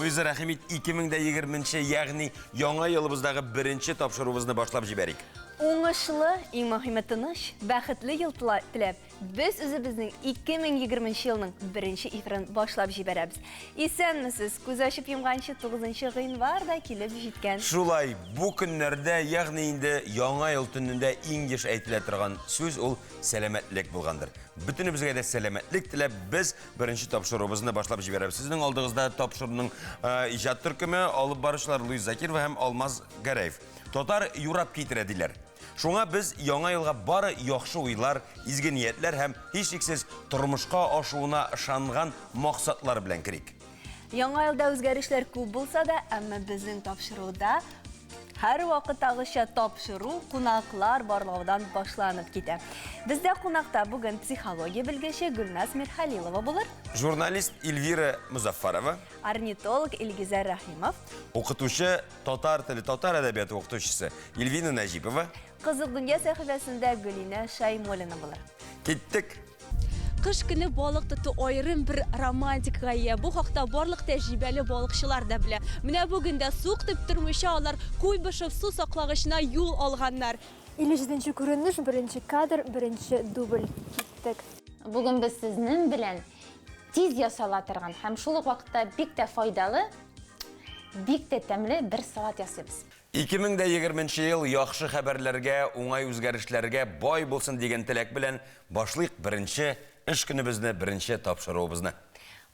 Луиза, рәхим ит, 2020, ягъни яңа елыбыздагы беренче тапшыруыбызны башлап җибәрик. Уңышлы, иң мөһиме тыныч, бәхетле ел теләп, без үзебезнең 2020 елның беренче эфирын башлап җибәрәбез. Исәнмесез, күз ачып йомганчы 9 гыйнвар да килеп җиткән. Шулай, бу көннәрдә, ягъни инде Яңа ел төнендә иң еш әйтелә торган сүз ул сәламәтлек булгандыр. Бөтенебезгә дә сәламәтлек теләп, без беренче тапшыруыбызны башлап җибәрәбез. Сезнең алдыгызда тапшыруның иҗат төркеме, алып баручылар Луиза Закирова һәм Алмаз Гәрәев. Татар юрап китерә диләр. Шуңа без яңа елга бары яхшы уйлар, изге ниятләр һәм һичшиксез тормышка ашуына ышанган максатлар белән керик. Яңа елда үзгәрешләр күп булса да, әмма безнең тапшыруда һәрвакыттагыча тапшыру кунаклар барлаудан башланып китә. Бездә кунакта бүген психология белгече Гөлназ Мирхалилова булыр. Журналист Эльвира Мозаффарова. Орнитолог Илгизәр Рәхимов. Укытучы, татар теле, татар әдәбияты укытучысы Ильвина Нәҗипова. Кызык дөнья сәхифәсендә Гөлинә Шаймуллина булыр. Киттек! Кыш көне балык тоту аерым бер романтикага ия. Бу хакта барлык тәҗрибәле балыкчылар да белә. Менә бүген дә суык дип тормыйча алар Куйбышев су саклагычына юл алганнар. 57 нче күренеш, беренче кадр, беренче дубль. Киттек. Бүген без сезнең белән тиз ясала торган һәм шул ук вакытта бик тә файдалы, бик тә тәмле бер салат ясыйбыз. 2020 нче ел яхшы хәбәрләргә, уңай үзгәрешләргә бай булсын дигән теләк белән башлыйк беренче эш көнебезне, беренче тапшыруыбызны.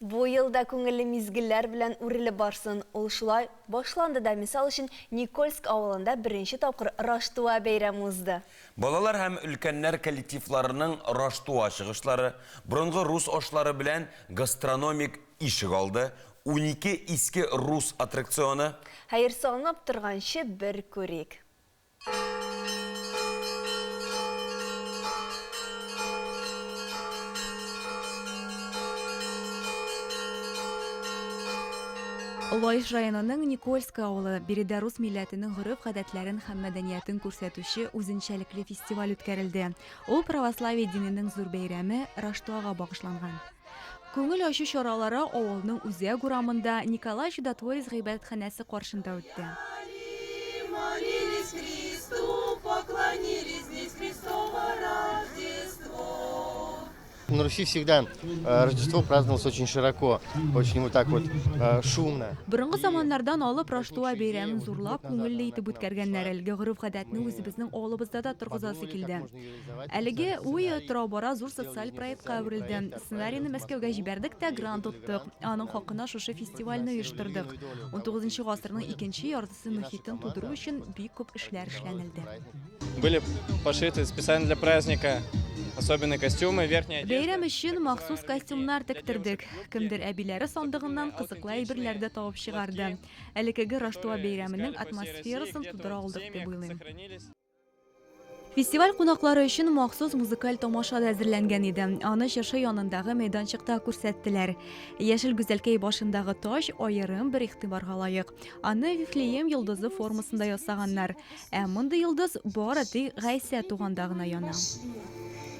Бу ел да күңелле мизгелләр белән үрелеп барсын. Ул шулай башланды да, мисал өчен, Никольск авылында беренче тапкыр Раштуа бәйрәме узды. Балалар һәм өлкәннәр коллективларының Раштуа чыгышлары, борынгы рус ашлары белән гастрономик Ишек алды, 12 иске рус аттракционы. Хәер, салынып торганчы бер күрик. Лаеш районының Никольское авылы. Биредә рус милләтенең гореф-гадәтләрен һәм мәдәниятен күрсәтүче үзенчәлекле фестиваль үткәрелде. Ул православие диненең зур бәйрәме, Раштуага багышланган. Күңел ачу чаралары авылның үзәк урамында, Николай Чудотворец гыйбадәтханәсе каршында үтте. На Руси всегда Рождество праздновалось очень широко, очень вот так вот шумно. Борынгы заманнардан алып Раштуа бәйрәмен зурлап, күңелле итеп үткәргәннәр. Әлеге гореф-гадәтне үзебезнең авылыбызда да торгызасы килде. Әлеге уй тора-бара зур социаль проектка әверелде. Сценарийны Мәскәүгә җибәрдек тә, грант оттык. Аның хакына шушы фестивальне оештырдык. Унтугызынчы гасырның икенче яртысы мохитен тудыру өчен бик күп эшләр эшләнелде. Были пошиты специально для праздника особенные костюмы, верхняя одежда. Бәйрәм өчен махсус костюмнар тектердек. Кемдер әбиләре сандыгыннан кызыклы әйберләр дә табып чыгарды. Элеккеге Раштуа бәйрәменең атмосферасын тудыра алдык дип уйлыйм. Фестиваль кунаклары өчен махсус музыкаль тамаша да әзерләнгән иде. Аны чыршы янындагы мәйданчыкта күрсәттеләр. Яшел гүзәлкәй башындагы таҗ аерым бер игътибарга лаек. Аны Вифлеем йолдызы формасында ясаганнар. Ә мондый йолдыз бары тик Гайсә туганда гына яна.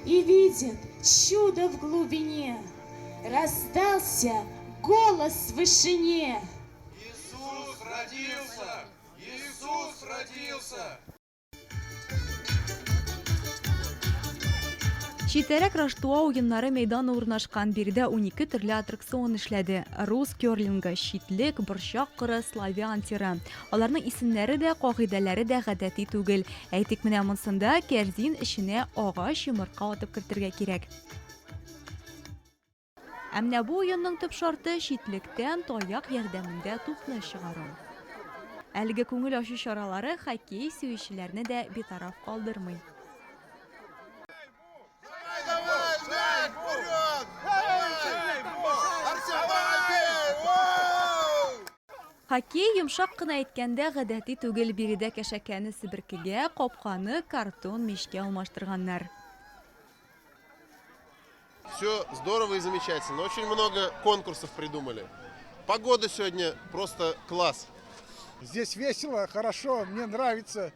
И видят чудо в глубине, Раздался голос в вышине. Иисус родился! Иисус родился! Читәрәк Раштуа уеннары мәйданы урнашкан. Биредә 12 төрле аттракцион эшләде. Рус керлингы, читлек, борчак кыры, славян тиры. Аларның исемнәре дә, кагыйдәләре дә гадәти түгел. Әйтик, менә монсында кәрзин эченә агач йомырка атып кертергә кирәк. Ә менә бу уенның төп шарты, читлектән таяк ярдәмендә тупны чыгару. Әлеге күңел ачу чаралары хоккей сөючеләрне дә битараф калдырмый. Хоккей, йомшак кына әйткәндә, гадәти түгел, биредә кәшәкәне себеркегә, капканы картон мичкә алмаштырганнар. Все здорово и замечательно. Очень много конкурсов придумали. Погода сегодня просто класс. Здесь весело, хорошо, мне нравится.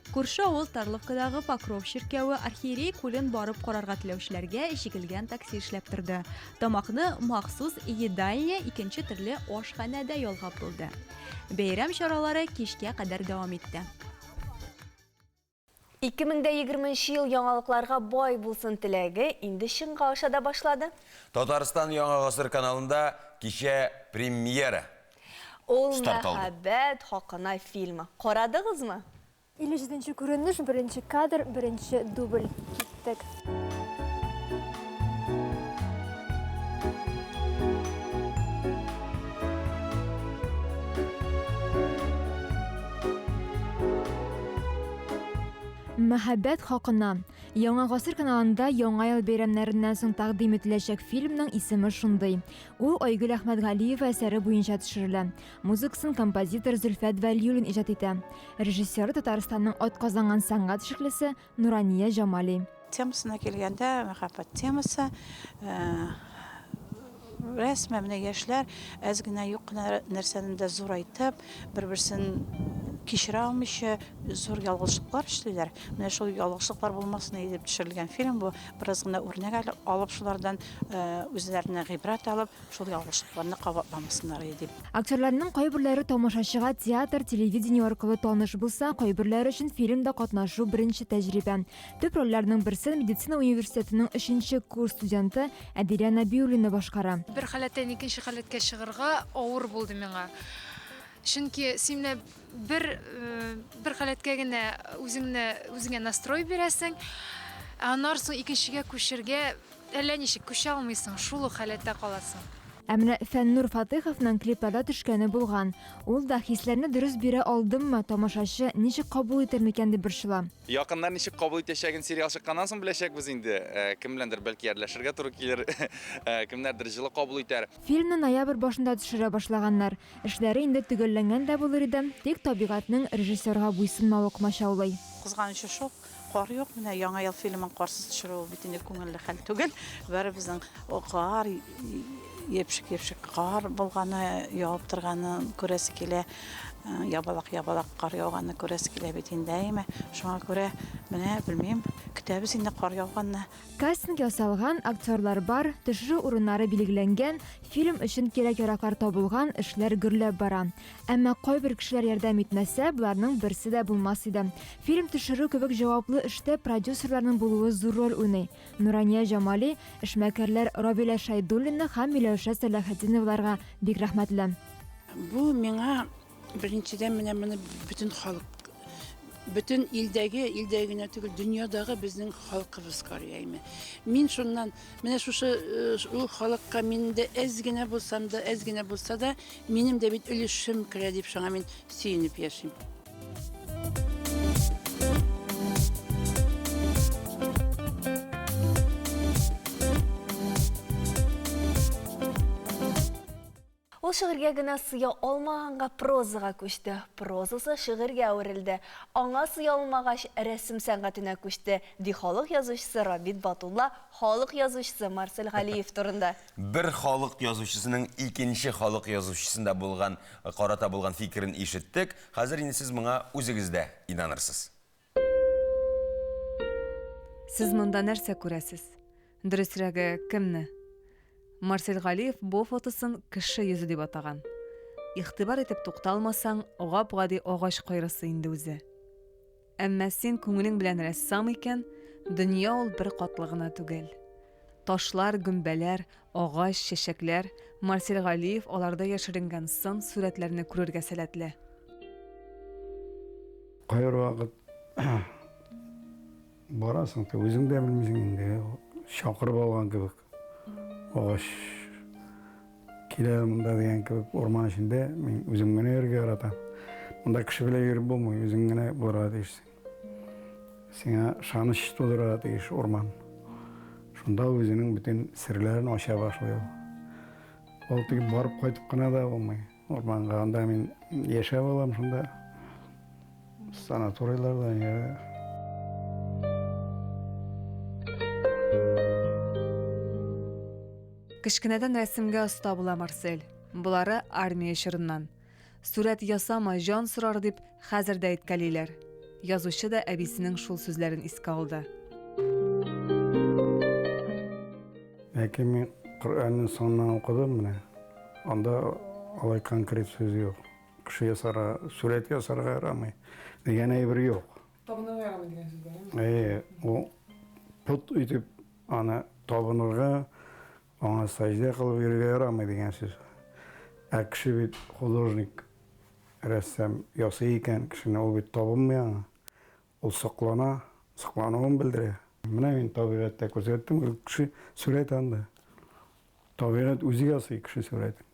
Күрше авыл Тарловкадагы Покров чиркәве Архиерей күлен барып карарга теләүчеләргә җигелгән такси эшләп торды. Тамакны махсус едальня икенче төрле ашханәдә ялгап булды. Бәйрәм чаралары кичкә кадәр дәвам итте. 2020 нче ел яңалыкларга бай булсын теләге инде чынга аша да башлады. Татарстан Яңа гасыр каналында кичә премьера Ул старт алды. Мәхәббәт хакына фильмы. Карадыгызмы? 57 нче күренеш, беренче кадр, беренче дубль. Киттек. Мәхәббәт хакына. Яңа гасыр каналында Яңа ел бәйрәмнәреннән соң тәкъдим ителәчәк фильмның исеме шундый. Ул Айгөл Әхмәтгалиева әсәре буенча төшерелә. Музыкасын композитор Зөлфәт Вәлиуллин иҗат итә. Режиссеры Татарстанның атказанган сәнгать эшлеклесе Нурания Җамали. Темасына килгәндә, мәхәббәт темасы, рәсмән менә яшьләр әз генә юк кына нәрсәне дә зурайтып, бер-берсен кичерә алмыйча зур ялгышлыклар эшлиләр. Менә шул ялгышлыклар булмасын иде дип төшерелгән фильм бу. Бераз гына үрнәк алып шулардан, үзләренә гыйбрәт алып, шул ялгышлыкларны кабатламасыннар иде дип. Актерларның кайберләре тамашачыга театр, телевидение аркылы таныш булса, кайберләре өчен фильмда катнашу беренче тәҗрибә. Төп рольләрнең берсен медицина университетының өченче курс студенты Әдилә Нәбиуллина башкара. Бер халәттән икенче халәткә чыгарга авыр булды миңа. Чөнки син менә бер бер халәткә генә үзеңне үзеңә настрой бирәсең, ә аннары соң икенчегә күчергә әллә ничек күчә алмыйсың, шул ук халәттә каласың. Ә менә Фәннур Фатыйховның клипларда төшкәне булган. Ул да хисләрне дөрес бирә алдыммы, тамашачы ничек кабул итер микән дип борчыла. Якыннар ничек кабул итәчәген сериал чыкканнан соң беләчәкбез инде. Кем беләндер бәлки әрләшергә туры килер, кемнәрдер җылы кабул итәр. Фильмны ноябрь башында төшерә башлаганнар. Эшләре инде төгәлләнгән дә булыр иде, тик табигатьнең режиссерга буйсынмавы комачаулый. Кызганычы шул, кар юк. Менә Яңа ел фильмын карсыз төшерү ул бит инде күңелле хәл түгел. Барыбызның кар, епшек-епшек кар булганы, явып торганын күрәсе килә. Ябалак-ябалак кар яуганны күрәсе килә бит инде, әйеме? Шуңа күрә, менә, белмим, көтәбез инде кар яуганны. Кастинг ясалган, актерлар бар, төшерү урыннары билгеләнгән, фильм өчен кирәк-яраклар табылган, эшләр гөрләп бара. Әмма кайбер кешеләр ярдәм итмәсә, боларның берсе дә булмас иде. Фильм төшерү кебек җаваплы эштә продюсерларның булуы зур роль уйный. Нурания Җамали, эшмәкәрләр Равилә Шәйдуллина һәм Миләүшә Сәләхетдиноваларга бик рәхмәтле. Бу миңа Беренчедән, менә моны бөтен халык, бөтен илдәге, илдәге генә түгел, дөньядагы безнең халкыбыз карый, әйме. Мин шуннан, менә шушы э, ул халыкка мин дә әз генә булсам да, әз генә булса да, минем дә бит өлешем керә дип шуңа мин сөенеп яшим. Ул шигырьгә генә сыя алмаганга прозага күчте, прозасы шигырьгә әверелде. Аңа сыя алмагач, рәсем сәнгатенә күчте, ди халык язучысы Рабит Батулла халык язучысы Марсель Галиев турында. Бер халык язучысының икенче халык язучысында булган карата булган фикерен ишеттек. Хәзер инде сез моңа үзегез дә инанырсыз. Сез монда нәрсә күрәсез? Дөресрәге, кемне? Марсель Галиев бу фотосын кеше йөзе дип атаган. Игътибар итеп тукталмасаң, гап-гади агач кайрысы инде үзе. Әмма син күңелең белән рәссам икән, дөнья ул бер катлы гына түгел. Ташлар, гөмбәләр, агач, чәчәкләр, Марсель Галиев аларда яшеренгән сын, сурәтләрне күрергә сәләтле. Кайбер вакыт барасың, ты үзең дә белмисең инде, чакырып алган кебек. Агач килә монда дигән кебек урман эчендә мин үзем генә йөрергә яратам. Монда кеше белән йөреп булмый, үзең генә булырга тиешсең. Сиңа ышаныч тудырырга тиеш урман. Шунда үзенең бөтен серләрен ача башлый ул. Ул теге барып кайтып кына да булмый. Урманга анда мин яшәп алам шунда. Санаторийларда ниләрдә. Кечкенәдән рәсемгә оста була Марсель. Болары армия чорыннан. Сурәт ясама, җан сорар дип хәзер дә әйткәлиләр. Язучы да әбисенең шул сүзләрен искә алды. Ләкин мин Коръәнне соңыннан укыдым менә. Анда алай конкрет сүз юк. Кеше ясарга, сурәт ясарга ярамый дигән әйбер юк. Табынырга ярамый дигән сүз бар, әйеме? Әйе, ул пот итеп аны табынырга, аңа сәҗдә кылып йөрергә ярамый дигән сүз. Ә кеше бит художник, рәссам ясый икән, кешене ул бит табынмый аңа. Ул соклана, соклануын белдерә. Менә мин табигатьтә күрсәттем, ул кеше сурәт анда. Табигать үзе ясый кеше сурәтен.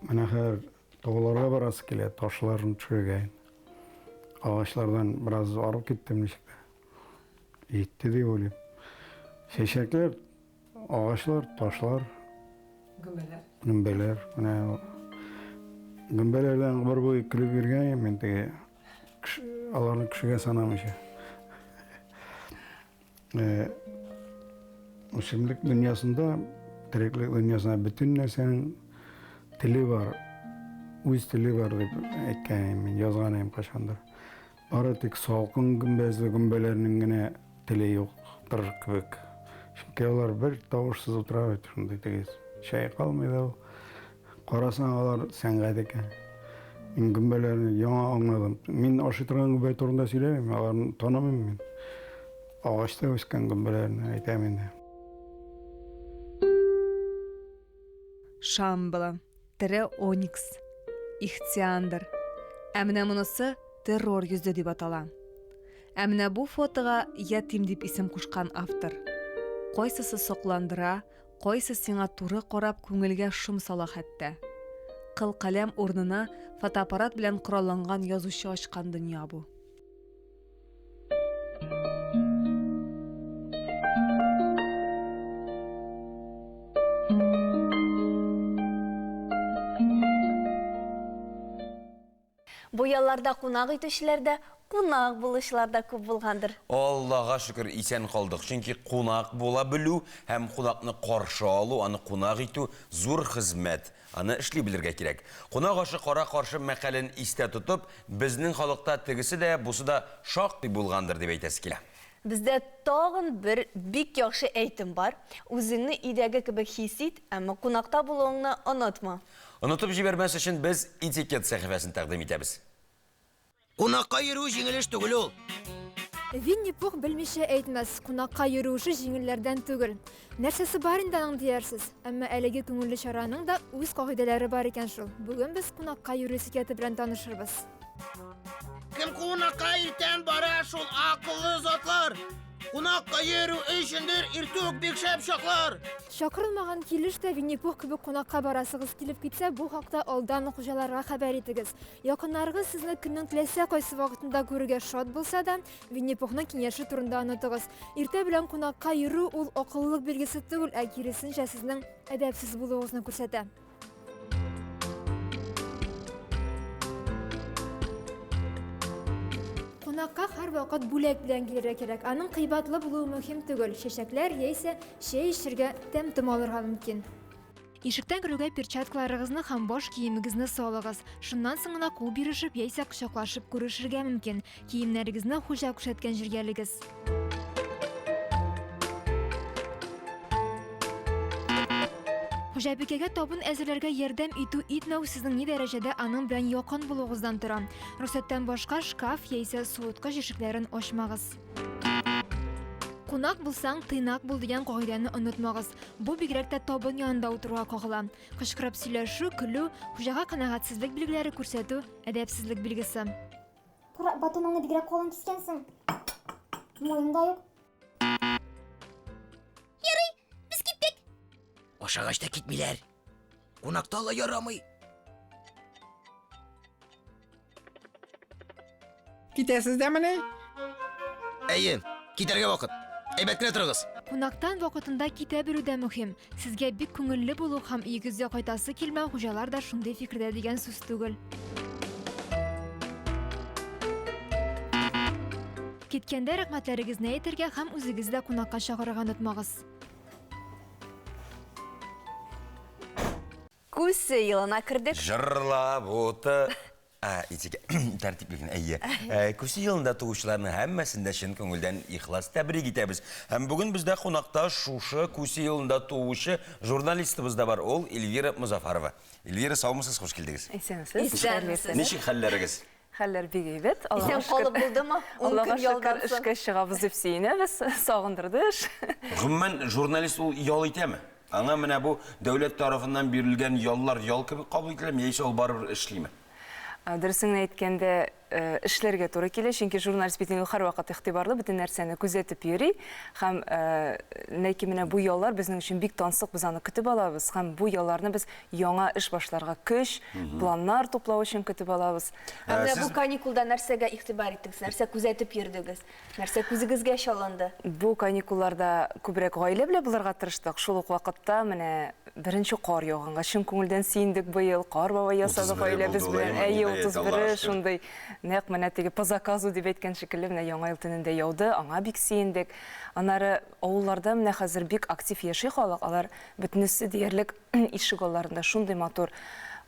Менә хәзер тауларга барасы килә, ташларны төшерергә. Агачлардан бераз арып киттем ничек тә. Җитте дип уйлыйм. Чәчәкләр, агачлар, ташлар. Гөмбәләр. Гөмбәләр. Менә гөмбәләрдән гомер буе көлеп йөргән идем мин теге. Аларны кешегә санамыйча. Э, үсемлек дөньясында, тереклек дөньясында бөтен нәрсәнең теле бар, үз теле бар дип әйткән идем мин, язган идем кайчандыр. Бары тик салкын гөмбәзле гөмбәләрнең генә теле юктыр кебек. Чөнки алар бер тавышсыз утыра бит шундый тигез. Чайкалмый да ул. Карасаң, алар сәнгать икән. Мин гөмбәләрне яңа аңладым. Мин ашый торган гөмбә турында сөйләмим, аларны танымыйм мин. Агачта үскән гөмбәләрне әйтәм инде. Шамбала, тере оникс, ихтиандр. Ә менә монысы террор йөзе дип атала. Ә менә бу фотога ятим дип исем кушкан автор. Кайсысы сокландыра, Кайсы сиңа туры карап күңелгә шом сала хәтта. Кыл-каләм урынына фотоаппарат белән коралланган язучы ачкан дөнья бу. Бу ялларда кунак итүчеләр дә, кунак булучылар да күп булгандыр. Аллага шөкер, исән калдык. Чөнки кунак була белү һәм кунакны каршы алу, аны кунак итү, зур хезмәт. Аны эшли белергә кирәк. Кунак ашы кара-каршы мәкален истә тотып, безнең халыкта тегесе дә, бусы да шактый булгандыр дип әйтәсе килә. Бездә тагын бер бик яхшы әйтем бар, Үзеңне өйдәге кебек хис ит, әмма кунакта булуыңны онытма. Онытып җибәрмәс өчен без этикет сәхифәсен тәкъдим итәбез. Кунакка йөрү җиңел эш түгел ул. Винни-Пух белмичә әйтмәс, кунакка йөрү эше җиңелләрдән түгел. Нәрсәсе бар инде аның диярсез. Әмма әлеге күңелле чараның да үз кагыйдәләре бар икән шул. Бүген без кунакка йөрү этикеты белән танышырбыз. Кем кунакка иртән бара, шул акыллы затлар. Кунакка йөрү өчендер иртүк бик шәп чаклар. Чакырылмаган килеш тә Винни-Пух кебек кунакка барасыгыз килеп китсә, бу хакта алдан ук хуҗаларга хәбәр итегез. Якыннарыгыз сезне көннең теләсә кайсы вакытында күрергә шат булса да, Винни-Пухның киңәше турында онытыгыз. Иртә белән кунакка йөрү ул акыллылык билгесе түгел, ә киресенчә сезнең әдәпсез булуыгызны күрсәтә. Кунакка һәрвакыт бүләк белән килергә кирәк. Аның кыйбатлы булуы мөһим түгел. Чәчәкләр яисә чәй эчәргә тәм-том алырга мөмкин. Ишектән керүгә перчаткаларыгызны һәм баш киемегезне салыгыз. Шуннан соң гына кул бирешеп яисә кочаклашып күрешергә мөмкин. Киемнәрегезне хуҗа күрсәткән җиргә элегез. Хуҗабикәгә табын әзерләргә ярдәм итү-итмәү сезнең ни дәрәҗәдә аның белән якын булуыгыздан тора. Рөхсәттән башка шкаф яисә суыткыч ишекләрен ачмагыз. Кунак булсаң, тыйнак бул дигән кагыйдәне онытмагыз. Бу бигрәк тә табын янында утыруга кагыла. Кычкырып сөйләшү, көлү, хуҗага канәгатьсезлек билгеләре күрсәтү, әдәпсезлек билгесе. Кара, батоныңны бигрәк калын кискәнсең. Маең да юк. Ярый, без киттек. Ашагач та китмиләр. Кунакта ла ярамый. Китәсез дәмени? Әйе, китәргә вакыт. Әйбәт кенә торыгыз. Кунактан вакытында китә белү дә мөһим. Сезгә бик күңелле булу һәм өегезгә кайтасы килмәү хуҗалар да шундый фикердә дигән сүз түгел. Киткәндә рәхмәтләрегезне әйтергә һәм үзегез дә кунакка чакырырга онытмагыз. Күсе елына кердек. Җырлап уты. А, итеке. Тәртипле генә, әйе. Э, Күсе елында туучыларның һәммәсен дә чын күңелдән ихлас тәбрик итәбез. Һәм бүген бездә кунакта шушы Күсе елында туучы журналистыбыз да бар. Ул Эльвира Мозафарова. Эльвира, саумысыз, хуш килдегез. Исәнмесез. Исәнмесез. Ничек хәлләрегез? Хәлләр бик әйбәт. Исән калып булдымы? Ун Аллага көн ялдан шөкер, соң. эшкә чыгабыз дип сөенәбез. Сагындырды эш. Гомумән, журналист ул ял итәме? Аңа менә бу дәүләт тарафыннан бирелгән яллар ял кебек кабул ителәме, яисә ул барыбер эшлиме? Дөресен генә әйткәндә, эшләргә туры килә, чөнки журналист бит инде ул һәрвакыт игътибарлы, бөтен нәрсәне күзәтеп йөри. Һәм ләкин менә бу яллар безнең өчен бик тансык, без аны көтеп алабыз һәм бу ялларны без яңа эш башларга көч, планнар туплау өчен көтеп алабыз. Ә менә бу каникулда нәрсәгә игътибар иттегез, нәрсә күзәтеп йөрдегез, нәрсә күзегезгә чалынды? Бу каникулларда күбрәк гаилә белән булырга тырыштык. Шул ук вакытта менә беренче кар яуганга чын күңелдән сөендек быел. Кар бабай ясадык гаиләбез белән. Әйе, 31-е шундый нәкъ менә теге по заказу дип әйткән шикелле менә Яңа ел төнендә яуды, аңа бик сөендек. Аннары авылларда менә хәзер бик актив яши халык, алар бөтенесе диярлек Ишегалларында шундый матур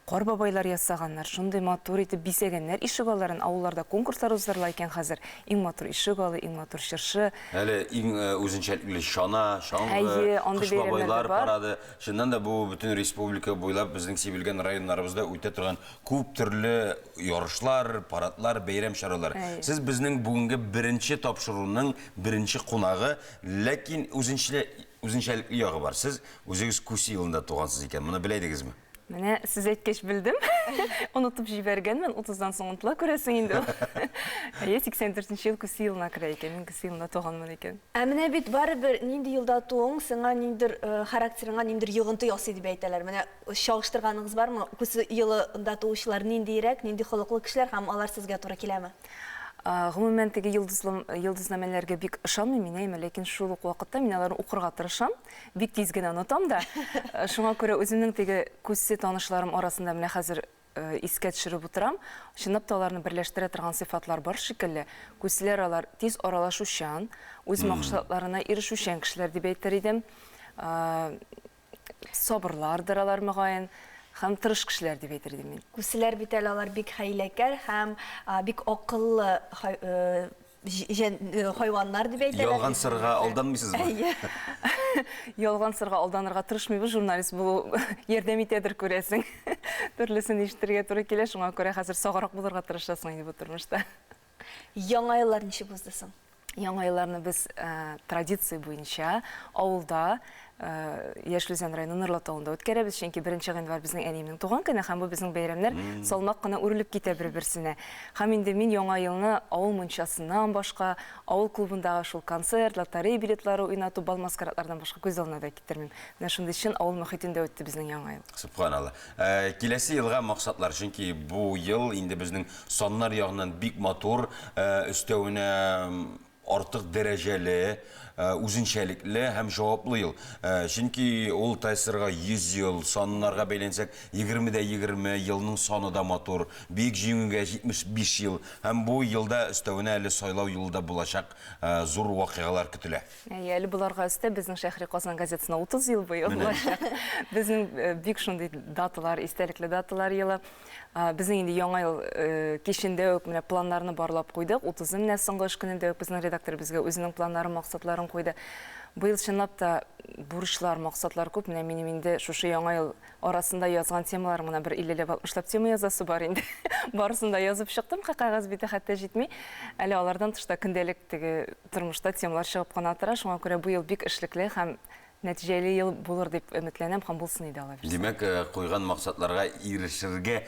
кар бабайлар ясаганнар, шундый матур итеп бизәгәннәр ишегалларын. Авылларда конкурслар уздырыла икән хәзер. Иң матур ишегалы, иң матур чыршы. Әле иң үзенчәлекле чана, чаңгы, Әйе, андый Кыш бәйрәмнәр дә бабайлар бар. парады. Чыннан да бу бөтен республика буйлап безнең сибелгән районнарыбызда үтә торган күп төрле ярышлар, парадлар, бәйрәм чаралары. Әйе. Сез безнең бүгенге беренче тапшыруның беренче кунагы, ләкин үзенчә Үзенчәлекле ягы бар. Сез үзегез күсе елында тугансыз икән. Моны белә идегезме? Менә сез әйткәч белдем. Онытып җибәргәнмен. Утыздан соң онытыла күрәсең инде ул. Әйе, 84 нче ел күсе елына керә икән. Мин күсе елында туганмын икән. Ә менә бит барыбер нинди елда тууың сиңа ниндидер характерыңа ниндидер йогынты ясый дип әйтәләр. Менә чагыштырганыгыз бармы? Күсе елында туучылар ниндиерәк, нинди холыклы кешеләр һәм алар сезгә туры киләме? Гомумән, теге йолдызлы, йолдызнамәләргә бик ышанмыйм мин, әйме, ләкин шул ук вакытта мин аларны укырга тырышам. Бик тиз генә онытам да. Шуңа күрә үземнең теге күзсе танышларым арасында менә хәзер искә төшереп утырам. Чынлап та аларны берләштерә торган сыйфатлар бар шикелле. Күселәр алар тиз аралашучан, үз максатларына ирешүчән кешеләр дип әйтер идем. Сабырлардыр алар, мөгаен, һәм тырыш кешеләр дип әйтер идем мин. Күселәр бит әле алар бик хәйләкәр һәм бик акыллы хайваннар дип әйтәләр. Ялган сырга алданмыйсызмы? Әйе. Ялган сырга алданырга тырышмыйбыз, журналист булу ярдәм итәдер, күрәсең. Төрлесен ишетергә туры килә, шуңа күрә хәзер саграк булырга тырышасың инде бу тормышта. Яңа еллар ничек узды соң? Яңа елларны без традиция буенча авылда Яшел Үзән районы Норлат авылында үткәрәбез, чөнки 1 гыйнвар безнең әниемнең туган көне һәм бу безнең бәйрәмнәр салмак кына үрелеп китә бер-берсенә. Һәм инде мин Яңа елны авыл мунчасыннан башка, авыл клубындагы шул концерт, лотерея билетлары уйнату, бал-маскарадлардан башка күз алдына да китермим. Менә шундый чын авыл мохитендә үтте безнең Яңа ел. Сөбханалла. Киләсе елга максатлар, чөнки бу ел инде безнең Саннар ягыннан бик матур, өстәвенә артык дәрәҗәле, үзенчәлекле һәм җаваплы ел. Чөнки ул ТАССРга 100 ел, саннарга бәйләнсәк, 20 дә 20, елның саны да матур. Бөек Җиңүгә 75 ел. Һәм бу елда өстәвенә әле сайлау елы да булачак, зур вакыйгалар көтелә. Әйе, әле боларга өстәп, безнең Шәһри Казан газетасына 30 ел быел булачак. Безнең бик шундый даталар, истәлекле даталар елы. Безнең инде Яңа ел кичендә үк менә планнарны барлап куйдык. Утызы менә соңгы эш көнендә үк безнең редактор безгә үзенең планнарын, максатларын куйды. Быел чынлап та бурычлар, максатлар күп. Менә минем инде шушы Яңа ел арасында язган темаларым гына бер иллеләп, алтмышлап тема язасы бар инде. Барысын да язып чыктым, кәгазь бите хәтта җитми. Әле алардан тыш та көндәлек теге тормышта темалар чыгып кына тора. Шуңа күрә бу ел бик эшлекле һәм Нәтиҗәле ел булыр дип өметләнәм һәм булсын иде алла бирсә. Димәк, куйган максатларга ирешергә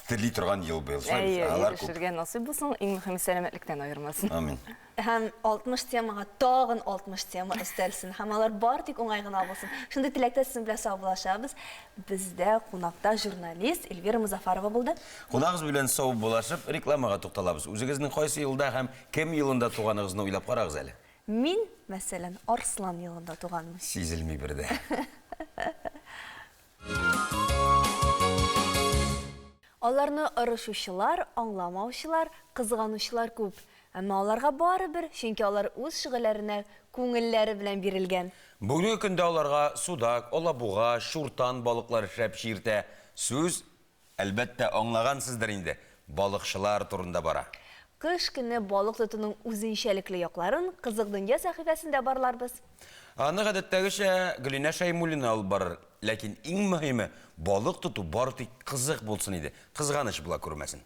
тели торган ел быел. Шулай бит? Әйе, Алар күп. ирешергә насыйп булсын, иң мөһиме сәламәтлектән аермасын. Амин. Һәм 60 темага тагын 60 тема өстәлсен һәм алар бар тик уңай гына булсын. Шундый теләктә сезнең белән саубуллашабыз. Бездә кунакта журналист Эльвира Мозафарова булды. Кунагыбыз белән саубуллашып, рекламага тукталабыз. Үзегезнең кайсы елда һәм кем елында туганыгызны уйлап карагыз әле. Мин, мәсәлән, Арслан елында туганмын. Сизелми бер дә. Аларны орышучылар, аңламаучылар, кызганучылар күп. Әмма аларга барыбер, чөнки алар үз шөгыльләренә күңелләре белән бирелгән. Бүгенге көндә аларга судак, алабуга, чуртан балыклары шәп чиертә. Сүз, әлбәттә, аңлагансыздыр инде, балыкчылар турында бара. Кыш көне балык тотуның үзенчәлекле якларын Кызык дөнья сәхифәсендә барларбыз. Аны гадәттәгечә Гөлинә Шәймуллина алып барыр. Ләкин иң мөһиме, балык тоту бары тик кызык булсын иде, кызганыч була күрмәсен.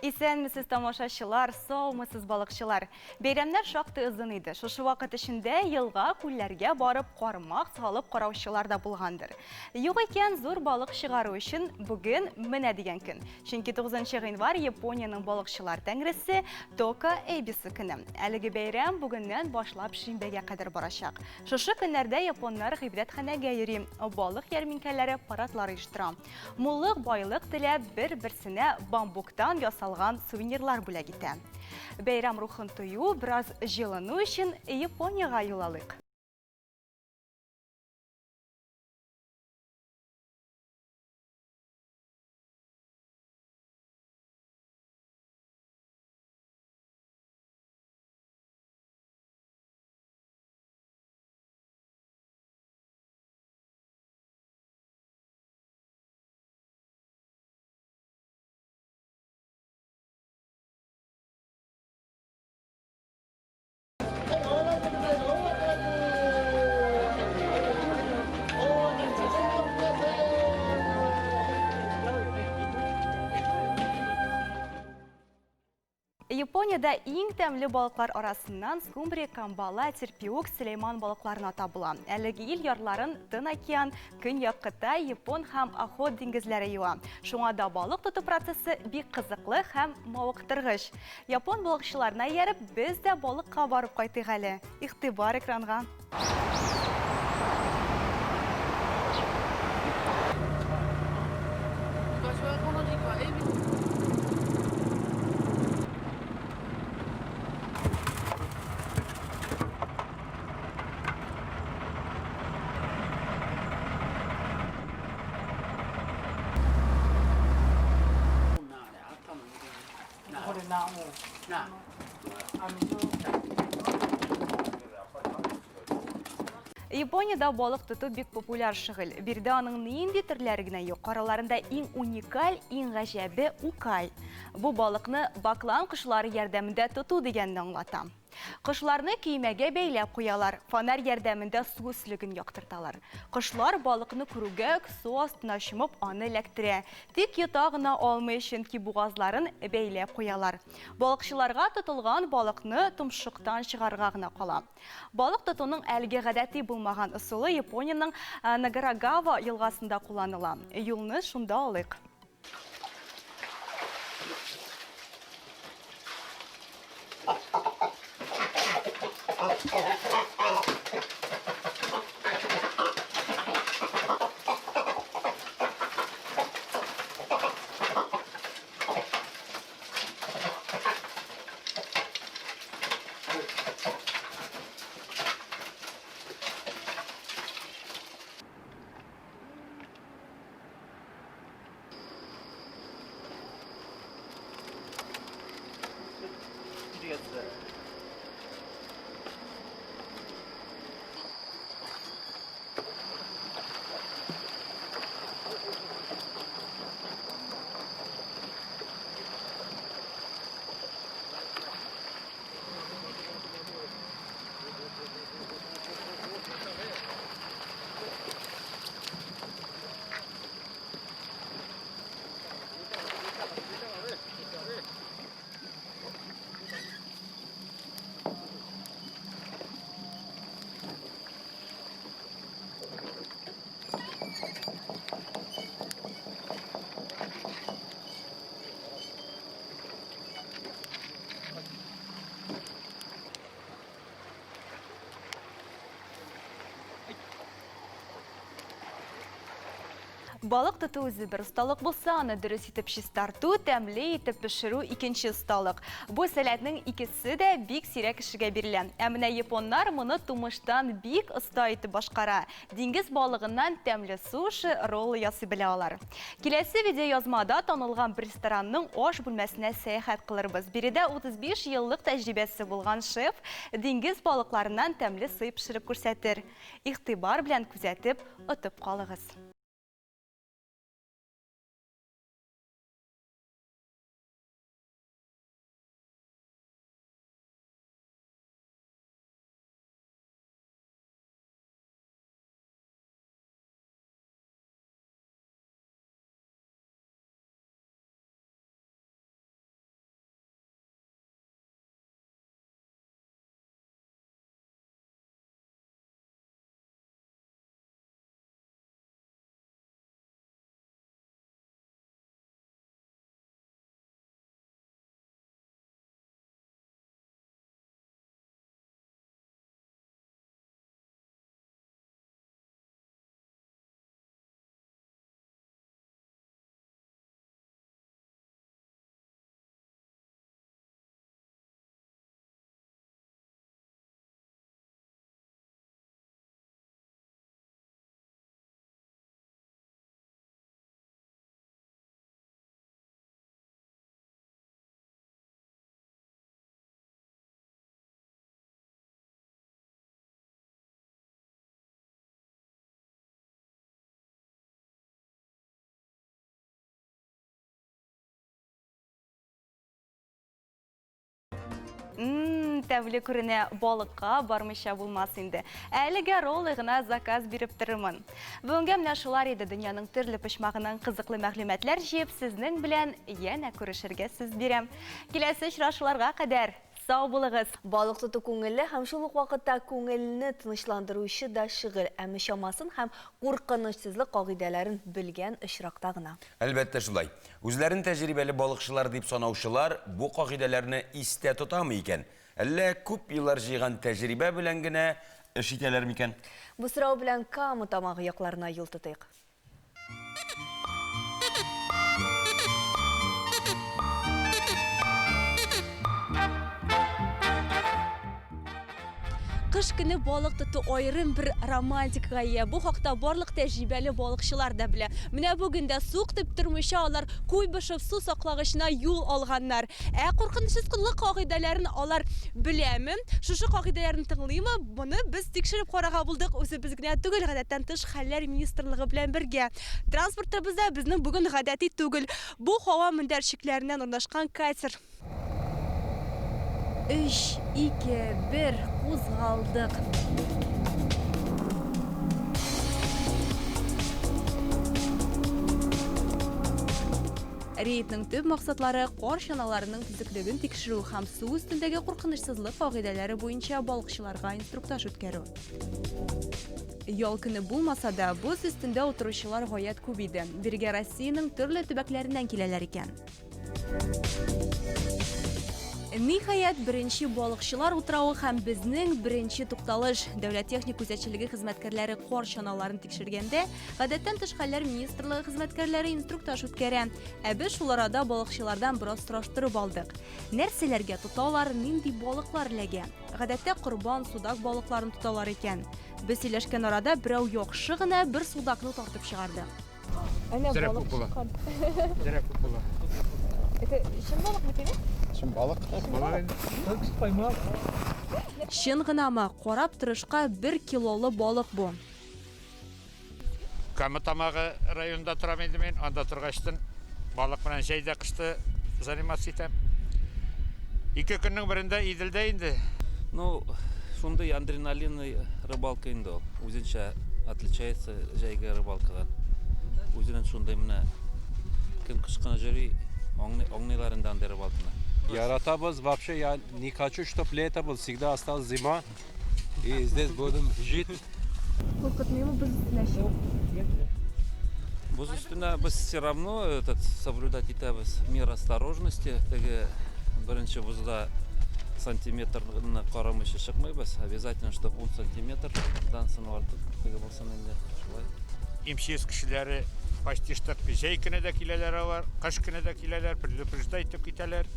Исәнмесез, тамашачылар, саумысыз, балыкчылар. Бәйрәмнәр шактый озын иде. Шушы вакыт эчендә елга, күлләргә барып, кармак салып караучылар да булгандыр. Юк икән, зур балык чыгару өчен бүген менә дигән көн. Чөнки 9 гыйнвар Япониянең балыкчылар тәңресе Тока Эбису көне. Әлеге бәйрәм бүгеннән башлап шимбәгә кадәр барачак. Шушы көннәрдә японнар гыйбадәтханәгә йөри, балык ярминкәләре, парадлар оештыра. Муллык, байлык теләп, бер-берсенә бамбуктан ясалган сувенирлар бүләк итә. Бәйрәм рухын тою, бераз җылыну өчен Япониягә юл алыйк. Япониядә иң тәмле балыклар арасыннан скумбрия, камбала, терпиук, сөләйман балыкларын атап була. Әлеге ил ярларын Тын океан, Көньяк Кытай, Япон һәм Охот диңгезләре юа. Шуңа да балык тоту процессы бик кызыклы һәм мавыктыргыч. Япон балыкчыларына ияреп, без дә балыкка барып кайтыйк әле. Игътибар экранга! Япониядә балык тоту бик популяр шөгыль. Биредә аның нинди төрләре генә юк. Араларында иң уникаль, иң гаҗәбе укай. Бу балыкны баклан кошлары ярдәмендә тоту дигәнне аңлата. Кошларны көймәгә бәйләп куялар, фонарь ярдәмендә су өслеген яктырталар. Кошлар балыкны күрүгә үк су астына чумып аны эләктерә. Тик йота гына алмый, чөнки бугазларын бәйләп куялар. Балыкчыларга тотылган балыкны томшыктан чыгарырга гына кала. Балык тотуның әлеге гадәти булмаган ысулы Япониянең Нагарагава елгасында кулланыла. Юлны шунда алыйк. Балык тоту үзе бер осталык булса, аны дөрес итеп чистарту, тәмле итеп пешерү икенче осталык. Бу сәләтнең икесе дә бик сирәк кешегә бирелә. Ә менә японнар моны тумыштан бик оста итеп башкара. Диңгез балыгыннан тәмле суши, роллы ясый белә алар. Киләсе видеоязмада танылган бер ресторанның аш бүлмәсенә сәяхәт кылырбыз. Биредә 35 еллык тәҗрибәсе булган шеф диңгез балыкларыннан тәмле сый пешереп күрсәтер. Игътибар белән күзәтеп, отып калыгыз. Ммм, тәмле күренә, балыкка бармыйча булмас инде. Әлегә роллы гына заказ биреп торырмын. Бүгенгә менә шулар иде дөньяның төрле почмагыннан кызыклы мәгълүматлар җыеп, сезнең белән янә күрешергә сүз бирәм. Киләсе очрашуларга кадәр сау булыгыз! Балык тоту күңелле һәм шул ук вакытта күңелне тынычландыручы да шөгыль, әмма чамасын һәм куркынычсызлык кагыйдәләрен белгән очракта гына. Әлбәттә шулай. Үзләрен тәҗрибәле балыкчылар дип санаучылар бу кагыйдәләрне истә тотамы икән? Әллә күп еллар җыйган тәҗрибә белән генә эш итәләр микән? Бу сорау белән Кама Тамагы якларына юл тотыйк. Кыш көне балык тоту аерым бер романтикага ия. Бу хакта барлык тәҗрибәле балыкчылар да белә. Менә бүген дә суык дип тормыйча алар Куйбышев су саклагычына юл алганнар. Ә куркынычсызлык кагыйдәләрен алар беләме? Шушы кагыйдәләрне тыңлыймы? Моны без тикшереп карарга булдык. Үзебез генә түгел, гадәттән тыш хәлләр министрлыгы белән бергә. Транспортыбыз да безнең бүген гадәти түгел. Бу һава мендәрчекләреннән урнашкан катер. Өч, ике, бер, кузгалдык! Рейдның төп максатлары, кар чаналарының төзеклеген тикшерү һәм су өстендәге куркынычсызлык кагыйдәләре буенча балыкчыларга инструктаж үткәрү. Ял көне булмаса да, боз өстендә утыручылар гаять күп иде. Бирегә Россиянең төрле төбәкләреннән киләләр икән. Ниһаять, беренче балыкчылар утравы һәм безнең беренче тукталыш. Дәүләт техник күзәтчелеге хезмәткәрләре кар чаналарын тикшергәндә, гадәттән тыш хәлләр министрлыгы хезмәткәрләре инструктаж үткәрә. Ә без шул арада балыкчылардан бераз сораштырып алдык. Нәрсәләргә тоталар, нинди балыклар эләгә? Гадәттә корбан, судак балыкларын тоталар икән. Без сөйләшкән арада берәү яхшы гына бер судакны тартып чыгарды. Әнә балык чыккан. Зәрә күп була. Это чын балык бит, әйе? Чын балык. Каймак. Чын гынамы? Карап торышка бер килолы балык бу. Кама Тамагы районында торам инде мин. Анда торгачтын балык белән җәй дә кышты заниматься итәм. Ике көннең берендә Иделдә инде. Ну, шундый адреналинный рыбалка инде ул. Үзенчә отличается җәйге рыбалкадан. Үзенең шундый менә кем кыш кына йөри, аңлый, аңлыйлар инде андый рыбалканы. Яратабыз. Вообще я не хочу, чтоб лето был. Всегда осталась зима. И здесь будем жить. Куркытмыймы боз өстенә чыгу? Боз өстенә без все равно этот соблюдать итәбез мер осторожности. Теге беренче бозда сантиметрны карамыйча чыкмыйбыз. Обязательно, чтобы 10 сантиметрдан соң артык теге булсын инде. Шулай. МЧС кешеләре Почти что җәй көне дә киләләр алар, кыш көне дә киләләр, предупреждать итеп китәләр.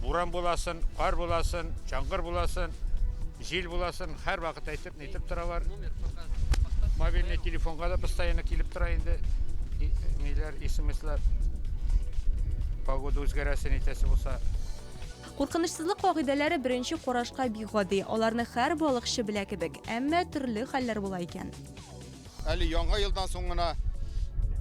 Буран буласын, кар буласын, чаңгыр буласын, җил буласын, һәрвакыт әйтеп, нитеп торалар. Мобильный телефонга да постоянно килеп тора инде. Ниләр, смслар. Погода үзгәрәсе, нитәсе булса. Куркынычсызлык кагыйдәләре беренче карашка бик гади. Аларны һәр балыкчы белә кебек. Әмма төрле хәлләр була икән. Әле яңа елдан соң гына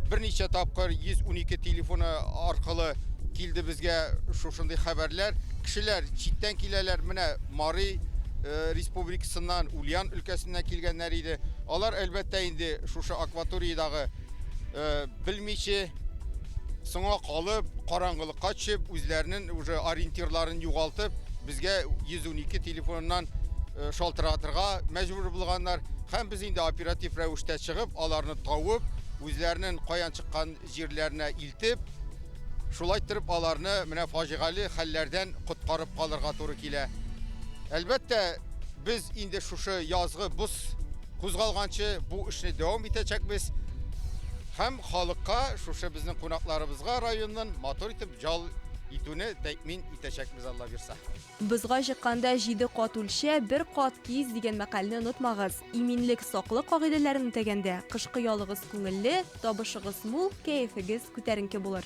берничә тапкыр 112 телефоны аркылы килде безгә шушындый хәбәрләр. Кешеләр читтән киләләр, менә Мари э, республикасыннан, Ульян өлкәсеннән килгәннәр иде. Алар, әлбәттә, инде шушы акваториядагы э, белмичә, соңа калып, караңгылыкка төшеп, үзләренең уже ориентирларын югалтып, безгә 112 телефоныннан э, шалтыратырга мәҗбүр булганнар. Һәм без инде оператив рәвештә чыгып, аларны табып, үзләренең каян чыккан җирләренә илтеп, шулай иттереп аларны менә фаҗигале хәлләрдән коткарып калырга туры килә. Әлбәттә, без инде шушы язгы боз кузгалганчы бу эшне дәвам итәчәкбез. Һәм халыкка, шушы безнең кунакларыбызга районнан матур итеп ял итүне тәэмин итәчәкбез, Алла бирса. Бозга чыкканда җиде кат үлчә, бер кат кис дигән мәкальне онытмагыз. Иминлек, саклык кагыйдәләрен үтәгәндә, кышкы ялыгыз күңелле, табышыгыз мул, кәефегез күтәренке булыр.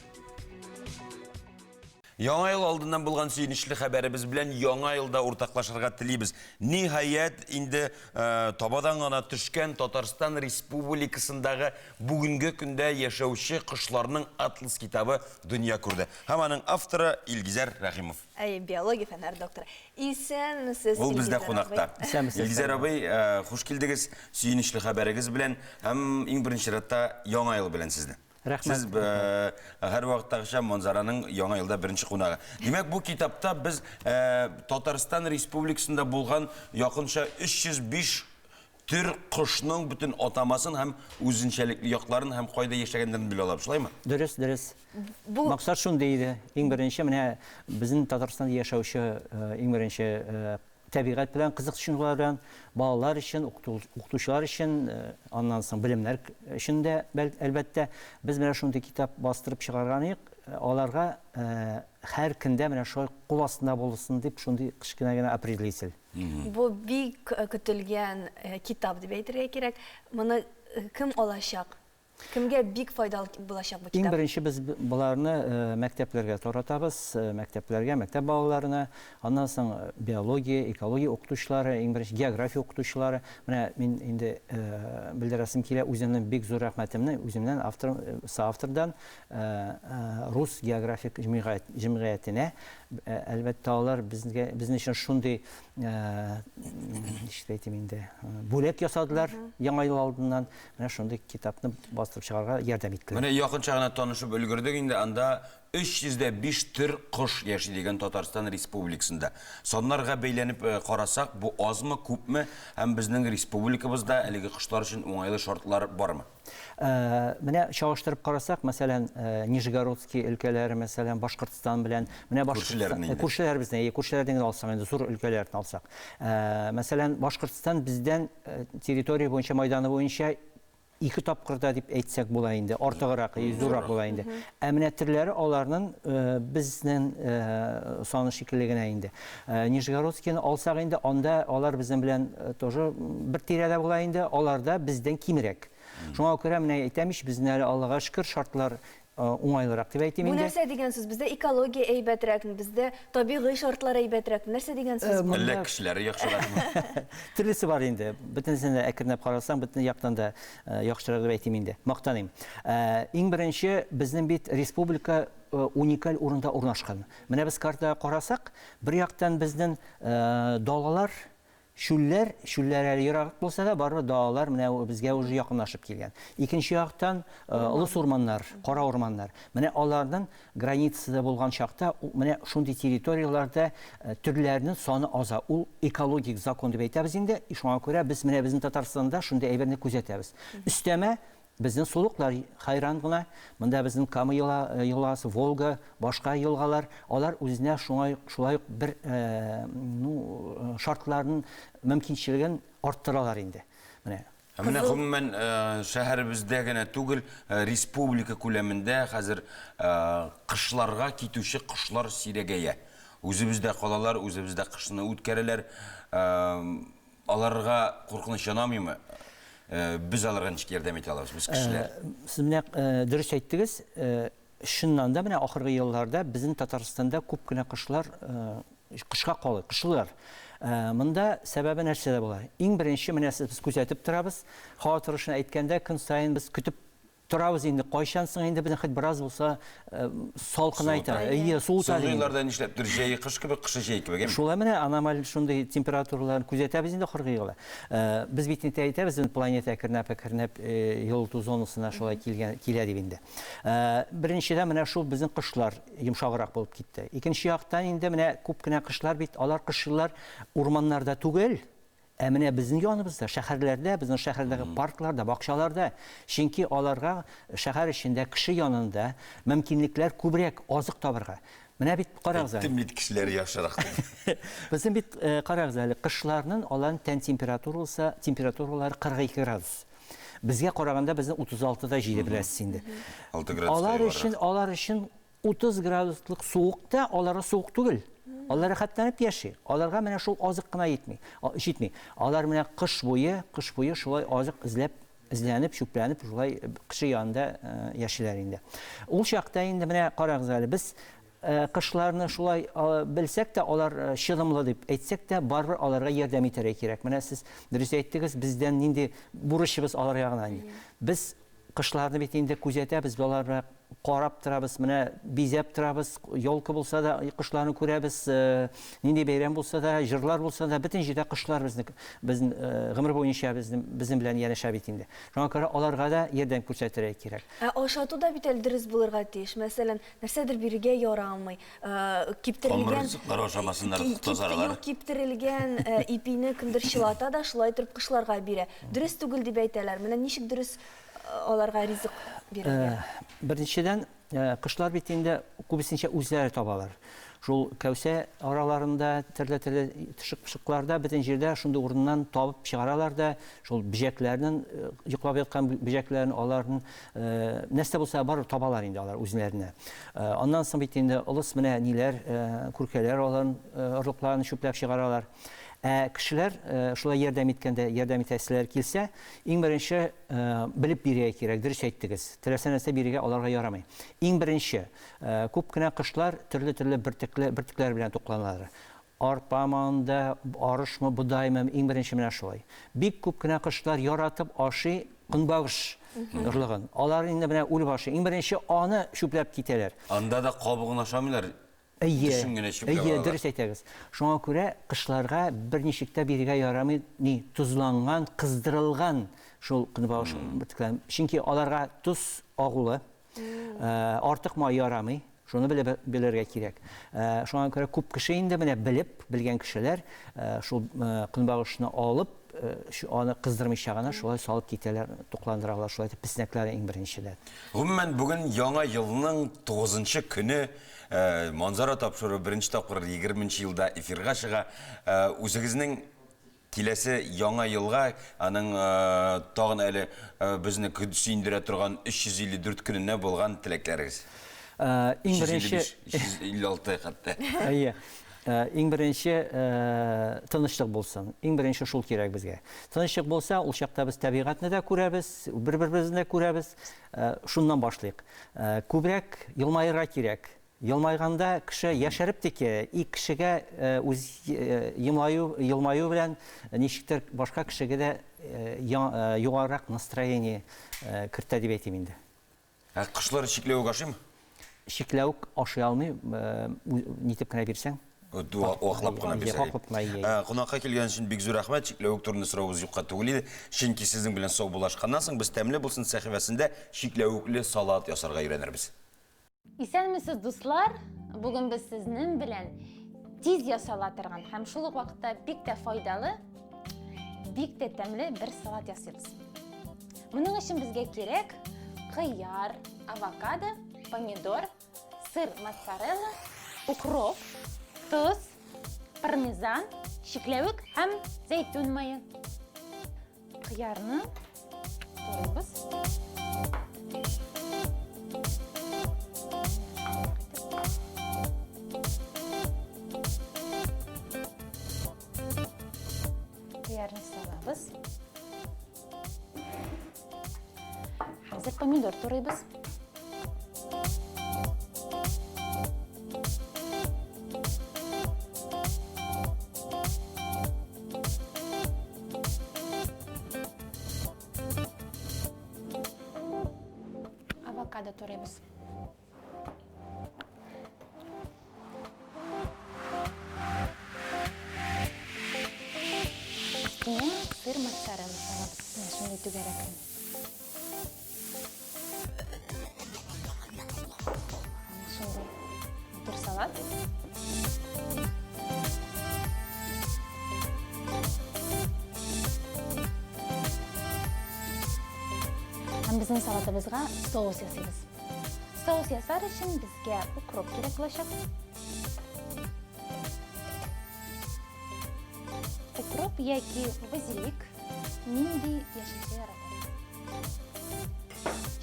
Яңа ел алдыннан булган сөенечле хәбәребез белән яңа елда уртаклашырга телибез. Ниһаять, инде э, табадан гына төшкән Татарстан Республикасындагы бүгенге көндә яшәүче кошларның атлас китабы дөнья күрде. Һәм аның авторы Илгизәр Рәхимов. Әйе, биология фәннәре докторы. Исәнмесез, Ул бездә Илгизәр абый. кунакта. Илгизәр абый, э, хуш килдегез сөенечле хәбәрегез белән һәм иң беренче чиратта Яңа ел белән сезне. Рәхмәт. Сез э, һәрвакыттагыча Манзараның Яңа елда беренче кунагы. Димәк, бу китапта без э, Татарстан Республикасында булган якынча 305 төр кошның бөтен атамасын һәм үзенчәлекле якларын һәм кайда яшәгәннәрен белә алабыз, шулаймы? Дөрес, дөрес. Бу Максат шундый иде. Иң беренче менә безнең Татарстанда яшәүче э, иң беренче э, табигать белән кызыксынулар белән балалар өчен, укытучылар өчен, э, аннан соң белемнәр өчен дә, әлбәттә, без менә шундый китап бастырып чыгарган идек. Э, аларга э, һәр көндә менә шулай кул астында булсын дип шундый кечкенә генә определитель. Бу бик көтелгән китап дип әйтергә кирәк. Моны кем алачак? Кемгә бик файдалы булачак бу Иң китап? беренче без боларны мәктәпләргә таратабыз, мәктәпләргә, мәктәп балаларына, аннан соң биология, экология укытучылары, иң беренче география укытучылары. Менә мин инде белдерәсем килә үземнең бик зур рәхмәтемне үземнән автор, соавтордан Рус географик җәмгыятенә. Әлбәттә, алар безгә безнең өчен шундый ничек әйтим инде, бүләк ясадылар Яңа ел алдыннан. Менә шундый китапны бастырып чыгарга ярдәм иттеләр. Менә якынча гына танышып өлгердек инде, анда 305 төр кош яши дигән Татарстан Республикасында. Саннарга бәйләнеп э, карасак, бу азмы, күпме һәм безнең республикабызда әлеге кошлар өчен уңайлы шартлар бармы? Э, менә чагыштырып карасак, мәсәлән, э, Нижегородский өлкәләре, мәсәлән, Башкортстан белән, менә Башкортстан, күршеләребезне, күршеләрдән генә алсак, инде зур өлкәләрне алсак. Мәсәлән, Башкортстан бездән территория буенча, майданы буенча ике тапкыр да дип әйтсәк була инде, артыграк, зуррак була инде. Ә менә төрләре аларның безнең саны шикелле генә инде. Нижегородскийны алсак инде, анда алар безнең белән тоже бер тирәдә була инде, аларда бездән кимрәк. Шуңа күрә менә әйтәм ич, безнең әле Аллага шөкер, шартлар уңайлырак дип әйтим Бу инде. нәрсә дигән сүз? Бездә экология әйбәтрәкме? Бездә табигый шартлар әйбәтрәкме? Нәрсә дигән сүз бу? Әллә кешеләре яхшыракмы? Төрлесе бар инде. Бөтенесен дә әкренләп карасаң, бөтен яктан да яхшырак дип әйтим инде. Мактаныйм. Иң беренче, безнең бит республика уникаль урында урнашкан. Менә без картага карасак, бер яктан безнең далалар, Чүлләр, чүлләр әле ераграк булса да, барыбер далалар менә безгә уже якынлашып килгән. Икенче яктан, ылыс урманнар, кара урманнар. Менә аларның границасында булган чакта, менә шундый территорияләрдә төрләрнең саны аза. Ул экологик закон дип әйтәбез инде. Шуңа күрә без менә безнең Татарстанда шундый әйберне күзәтәбез. Өстәмә, Безнең сулыклар хәйран гына. Монда безнең Кама елгасы, Волга, башка елгалар, алар үзенә шуңа шулай ук бер ну, шартларын, мөмкинчелеген арттыралар инде. Менә. Ә менә гомумән шәһәребездә генә түгел, республика күләмендә хәзер кышларга китүче кошлар сирәгәя. Үзебездә калалар, үзебездә кышны үткәрәләр. Аларга куркыныч янамыймы? Без аларга ничек ярдәм итә алабыз, без кешеләр? Сез менә дөрес әйттегез. Чыннан да, менә ахыргы елларда безнең Татарстанда күп кенә кошлар кышка калый, кышлыйлар. Монда сәбәбе нәрсәдә була? Иң беренче, менә сез без күзәтеп торабыз, һава торышын әйткәндә, көн саен без көтеп торабыз инде, кайчан соң инде безнең хоть бераз булса салкынайта, әйе, суыта Соңгы елларда нишләптер җәе кыш кебек, кышы җәй кебек, әйеме? Шулай менә аномаль шундый температураларны күзәтәбез инде ахыргы елда. Без бит инде әйтәбез, планета әкренләп-әкренләп җылыту зонасына шулай килгән, килә дип инде. Беренчедән, менә шул безнең кошлар йомшаграк булып китте. Икенче яктан инде менә күп кенә кошлар бит, алар кышлыйлар урманнарда түгел, ә менә безнең яныбызда, шәһәрләрдә, безнең шәһәрдәге паркларда, бакчаларда. Чөнки аларга шәһәр эчендә, кеше янында мөмкинлекләр күбрәк азык табырга. Менә бит карагыз әле. Әйттем бит, кешеләр яхшырак дип. Безнең бит, карагыз әле, кышларның аларның тән температурасы, температуралары 42 градус. Безгә караганда безнең 36 да 7 беләсез инде. 6 градуска Алар өчен, алар өчен 30 градуслык суык та аларга суык түгел. Алар рәхәтләнеп яши. Аларга менә шул азык кына җитми. Җитми. Алар менә кыш буе, кыш буе шулай азык эзләп, эзләнеп, чүпләнеп шулай кеше янында яшиләр инде. Ул чакта инде менә карагыз әле, без Кышларны шулай белсәк тә, алар чыдымлы дип әйтсәк тә, барыбер аларга ярдәм итәргә кирәк. Менә сез дөрес әйттегез, бездән нинди бурычыбыз алар ягына инде. Без кышларны бит инде күзәтәбез, алар белән карап торабыз, менә бизәп торабыз, елка булса да кышларны күрәбез, нинди бәйрәм булса да, җырлар булса да, бөтен җирдә кышлар безне, безнең гомер буенча безнең, безнең белән янәшә бит инде. Шуңа күрә аларга да ярдәм күрсәтергә кирәк. Ә ашату да бит әле дөрес булырга тиеш. Мәсәлән, Нәрсәдер бирергә ярамый. Киптерелгән Камыр ризыклар ашамасыннар, тазаралар. Юк, киптерелгән ипине кемдер чылата да, шулай итеп кошларга бирә. Дөрес түгел дип әйтәләр. Менә ничек дөрес аларга ризык бирергә? Беренчедән, кошлар бит инде күбесенчә үзләре табалар. Шул кәүсә араларында, төрле-төрле тышык-пышыкларда, бөтен җирдә шундый урыннан табып чыгаралар да, шул бөҗәкләрнең, йоклап яткан бөҗәкләрен, аларның нәрсә булса барыбер табалар инде алар үзләренә. Аннан соң бит инде олыс менә ниләр, күркәләр аларын, орлыкларын чүпләп чыгаралар. Ә кешеләр шулай ярдәм иткәндә, ярдәм итәселәре килсә, иң беренче белеп бирергә кирәк, дөрес әйттегез. Теләсә нәрсә бирергә аларга ярамый. Иң беренче, Күп кенә кошлар төрле-төрле бөртекле бөртекләр белән тукланалар. Арпамы анда, арышмы, бодаймы, иң беренче менә шулай. Бик күп кенә кошлар яратып ашый көнбагыш орлыгын. Алар инде менә үлеп ашый. Иң беренче аны чүпләп китәләр. Анда да кабыгын ашамыйлар, Әйе, төшен генә чүпләп әйе, алалар. дөрес әйтәгез. Шуңа күрә кошларга берничек тә бирергә ярамый ни тозланган, кыздырылган шул көнбагыш бөртекләрен. Чөнки аларга тоз агулы. Артык май ярамый, шуны белеп белергә кирәк. Шуңа күрә күп кеше инде менә белеп, белгән кешеләр шул көнбагышны алып, аны кыздырмыйча гына шулай салып китәләр, тукландыралар, шулай итеп песнәкләр иң беренчедән. Гомумән, бүген Яңа елның тугызынчы көне, Манзара тапшыруы беренче тапкыр егерменче елда эфирга чыга. Үзегезнең Киләсе Яңа елга, аның тагын әле безне сөендерә торган 354 көненә булган теләкләрегез? Иң беренче 355, 356 хәтта. Әйе. Иң беренче тынычлык булсын. Иң беренче шул кирәк безгә. Тынычлык булса, ул чакта без табигатьне дә күрәбез, бер-беребезне дә күрәбез. Шуннан башлыйк. Күбрәк елмаерга кирәк. Елмайганда кеше яшәреп тик и кешегә үз елмаю елмаю белән ничектер башка кешегә дә югарырак настроение кертә дип әйтим инде. Ә кошлар чикләвек ашыймы? Чикләвек ашый алмый, нитеп кенә бирсәң. Ваклап кына бирсәң. Ваклап кына, ие. Кунакка килгән өчен бик зур рәхмәт. Чикләвек турында соравыбыз юкка түгел иде. Чөнки сезнең белән саубуллашканнан соң без Тәмле булсын сәхифәсендә чикләвекле салат ясарга өйрәнербез. Исәнмесез, дуслар! Бүген без сезнең белән тиз ясала торган һәм шул ук вакытта бик тә файдалы, бик тә тәмле бер салат ясыйбыз. Моның өчен безгә кирәк кыяр, авокадо, помидор, сыр моцарелла, укроп, тоз, пармезан, чикләвек һәм зәйтүн мае. Кыярны Турыйбыз. Кыярны салабыз. Хәзер помидор турыйбыз. Авокадо турыйбыз. Өстенә сыр моцарелла салабыз. Менә шундый түгәрәк. Шундый матур салат. Һәм безнең салатыбызга соус ясыйбыз. Соус ясар өчен безгә укроп кирәк булачак. Укроп яки базилик нинди яшелчә яратасыз?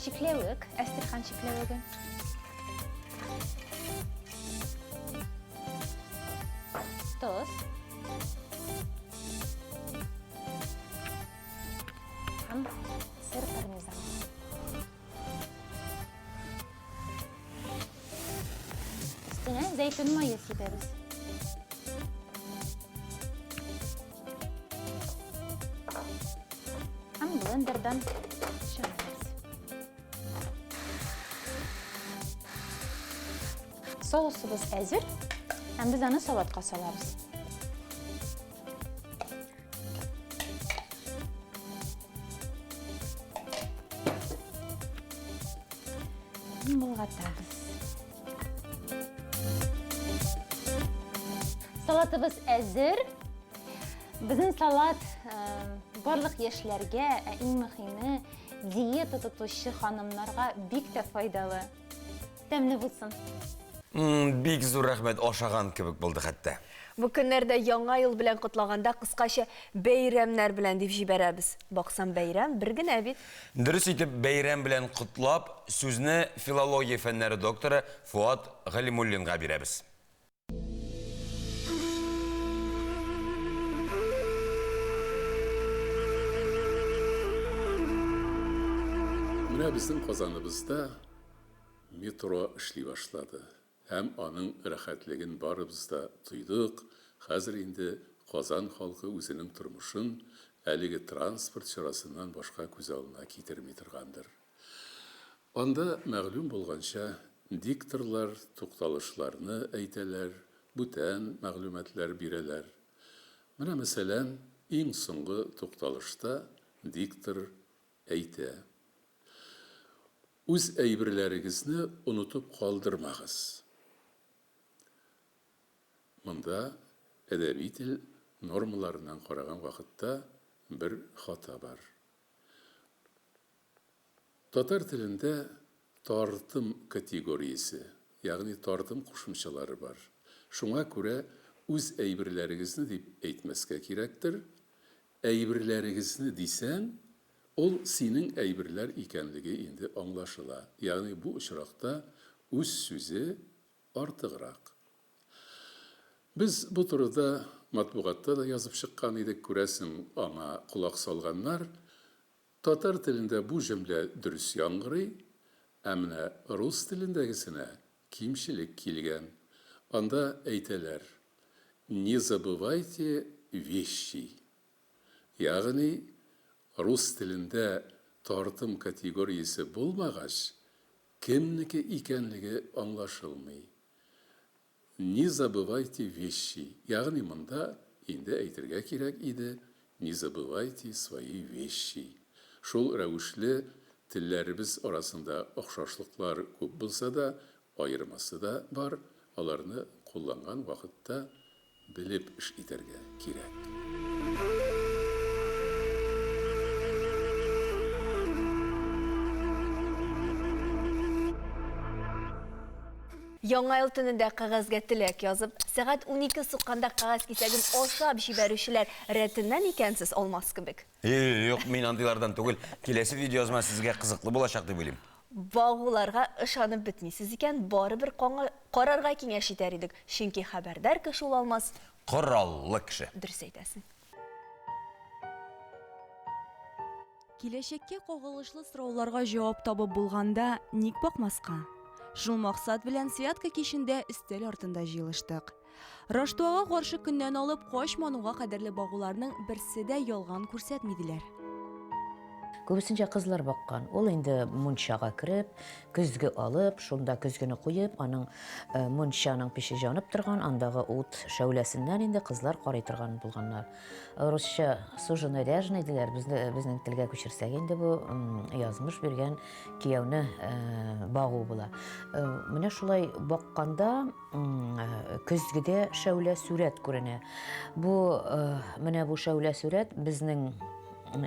Чикләвек, әстерхан чикләвеге. Тоз. Һәм сыр пармезан. Өстенә зәйтүн мае сибәбез. Һәм блендердан чыгарабыз. Соусыбыз әзер. Һәм без аны салатка салабыз. Болгатабыз. Салатыбыз әзер. Безнең салат э, барлык яшьләргә, ә иң мөһиме, диета тотучы ханымнарга бик тә файдалы. Тәмле булсын. Бик зур рәхмәт, ашаган кебек булды хәтта. Бу көннәрдә Яңа ел белән котлаганда кыскача бәйрәмнәр белән дип җибәрәбез. Баксаң, бәйрәм бер генә бит. Дөрес итеп бәйрәм белән котлап, сүзне филология фәннәре докторы Фоат Галимуллинга бирәбез. Менә безнең Казаныбызда метро эшли башлады һәм аның рәхәтлеген барыбыз да тойдык, хәзер инде Казан халкы үзенең тормышын әлеге транспорт чарасыннан башка күз алдына китерми торгандыр. Анда, мәгълүм булганча, дикторлар тукталышларны әйтәләр, бүтән мәгълүматлар бирәләр. Менә, мәсәлән, иң соңгы тукталышта диктор әйтә. Үз әйберләрегезне онытып калдырмагыз. Монда әдәби тел нормаларыннан караган вакытта бер хата бар. Татар телендә тартым категориясе, ягъни тартым кушымчалары бар. Шуңа күрә үз әйберләрегезне дип әйтмәскә кирәктер, Әйберләрегезне дисәң, ул синең әйберләр икәнлеге инде аңлашыла, ягъни бу очракта үз сүзе артыграк. Без бу турыда матбугатта да язып чыккан идек, күрәсең, аңа колак салганнар. Татар телендә бу җөмлә дөрес яңгырый, ә менә рус телендәгесенә кимчелек килгән. Анда әйтәләр, Не забывайте вещи. Ягъни, рус телендә тартым категориясе булмагач, кемнеке икәнлеге аңлашылмый. Не забывайте вещи, ягъни монда инде әйтергә кирәк иде, не забывайте свои вещи. Шул рәвешле телләребез арасында охшашлыклар күп булса да, аермасы да бар, аларны кулланган вакытта белеп эш итәргә кирәк. Яңа ел төнендә кәгазьгә теләк язып, сәгать 12 сукканда кәгазь кисәген ашап җибәрүчеләр рәтеннән икәнсез, Алмаз кебек. Юк, мин андыйлардан түгел. Киләсе видеоязма сезгә кызыклы булачак дип уйлыйм. Багуларга ышанып бетмисез икән, барыбер карарга киңәш итәр идек, чөнки хәбәрдар кеше ул Алмаз. Кораллы кеше. Дөрес әйтәсең. Киләчәккә кагылышлы сорауларга җавап табып булганда, ник бакмаска? Шул максат белән Святка кичендә өстәл артында җыелыштык. Раштуага каршы көннән алып кач мануга кадәрле багуларның берсе дә ялган күрсәтми, диләр. Күбесенчә кызлар баккан. Ул инде мунчага кереп, көзге алып, шунда көзгене куеп, аның э, мунчаның пиче җанып торган, андагы ут шәүләсеннән инде кызлар карый торган булганнар. Русча суженый ряженый диләр, безне безнең телгә күчерсәк инде бу язмыш биргән кияүне э, багу була. Э, менә шулай бакканда көзгедә шәүлә сурәт күренә. Бу менә бу шәүлә сурәт безнең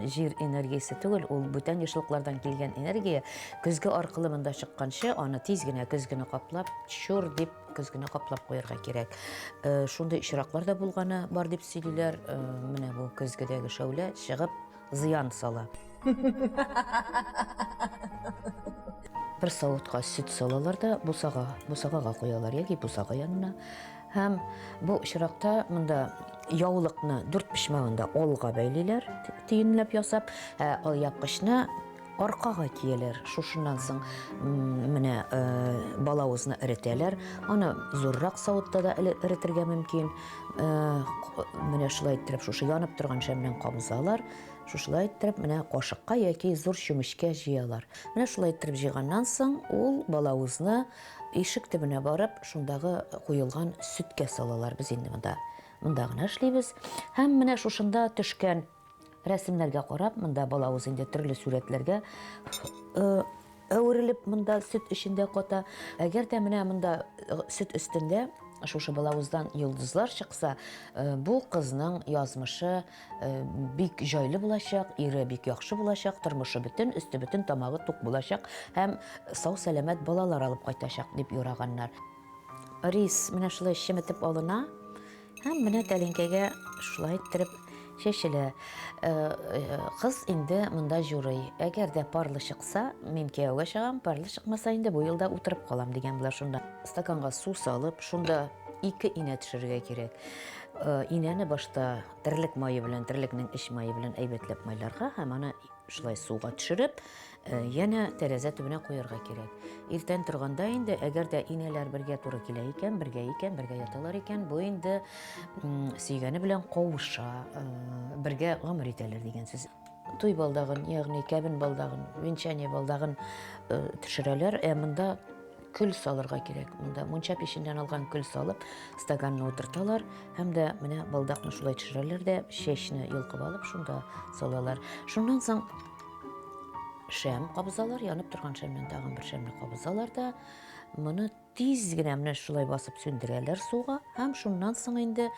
җир энергиясе түгел, ул бүтән ешлыклардан килгән энергия. Көзге аркылы монда чыкканчы, аны тиз генә көзгене каплап, чур дип көзгене каплап куярга кирәк. Э, шундый очраклар да булганы бар дип сөйлиләр. Э, менә бу көзгедәге шәүлә чыгып зыян сала. Бер савытка сөт салалар да бусага, бусагага куялар яки бусага янына. Һәм бу очракта монда яулыкны дүрт почмагында алга бәйлиләр, төенләп ясап, ә алъяпкычны аркага кияләр. Шушыннан соң менә э, балавызны эретәләр. Аны зуррак савытта да эретергә мөмкин. Э, менә шулай иттереп шушы янып торган шәмнән кабызалар. Шушылай иттереп менә кашыкка яки зур чүмечкә җыялар. Менә шулай иттереп җыйганнан соң ул балавызны ишек төбенә барып, шундагы куелган сөткә салалар. Без инде монда монда гына эшлибез. Һәм менә шушында төшкән рәсемнәргә карап, монда балавыз инде төрле сурәтләргә э, әверелеп монда сөт эчендә ката. Әгәр дә менә монда э, сөт өстендә шушы балавыздан йолдызлар чыкса, э, бу кызның язмышы э, бик җайлы булачак, ире бик яхшы булачак, тормышы бөтен, өсте бөтен, тамагы тук булачак һәм сау-сәламәт балалар алып кайтачак дип юраганнар. Рис менә шулай чеметеп алына. Һәм менә тәлинкәгә шулай иттереп чәчелә. Э, э, кыз инде монда җурый. Әгәр дә парлы чыкса, мин кияүгә чыгам, парлы чыкмаса инде бу елда утырып калам дигән була шунда. Стаканга су салып, шунда ике инә төшерергә кирәк. Э, инәне башта терлек мае белән, терлекнең эч мае белән әйбәтләп майларга һәм аны Шулай суга төшереп, э, янә тәрәзә төбенә куярга кирәк. Иртән торганда инде, әгәр дә инәләр бергә туры килә икән, бергә икән, бергә яталар икән, бу инде сөйгәне белән кавыша, э, бергә гомер итәләр дигән сүз. Туй балдагын, ягъни кәбен балдагын, венчание балдагын э, төшерәләр, ә монда көл салырга кирәк. Монда мунча печеннән алган көл салып, стаканны утырталар һәм дә менә балдакны шулай төшерәләр дә, чәчне йолкып алып, шунда салалар. Шуннан соң шәм кабызалар, янып торган шәмнән тагын бер шәмне кабызалар да, моны тиз генә менә шулай басып сүндерәләр суга һәм шуннан соң инде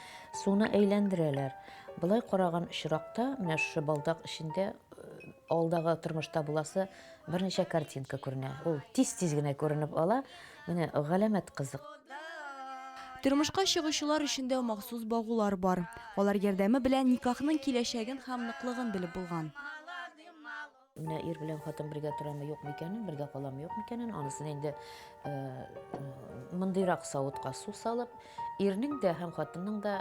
суны әйләндерәләр. Болай караган очракта менә шушы балдак эчендә э, алдагы тормышта буласы Берничә картинка күренә. Ул тиз-тиз генә күренеп ала. Менә галәмәт кызык. Тормышка чыгучылар өчен дә махсус багулар бар. Алар ярдәме белән никахның киләчәген һәм ныклыгын белеп булган. Менә ир белән хатын бергә торамы, юкмы икәнен, бергә каламы, юкмы икәнен, анысын инде мондыйрак савытка су салып, ирнең дә һәм хатынның да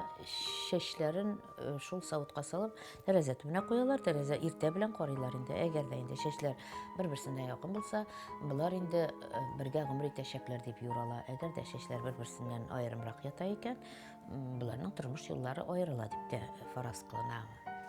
чәчләрен шул савытка салып, тәрәзә төбенә куялар, тәрәзә иртә белән карыйлар инде. Әгәр дә инде чәчләр бер-берсенә якын булса, болар инде бергә гомер итәчәкләр дип юрала. Әгәр дә чәчләр бер-берсеннән аерымрак ята икән, боларның тормыш юллары аерыла дип тә фараз кылына.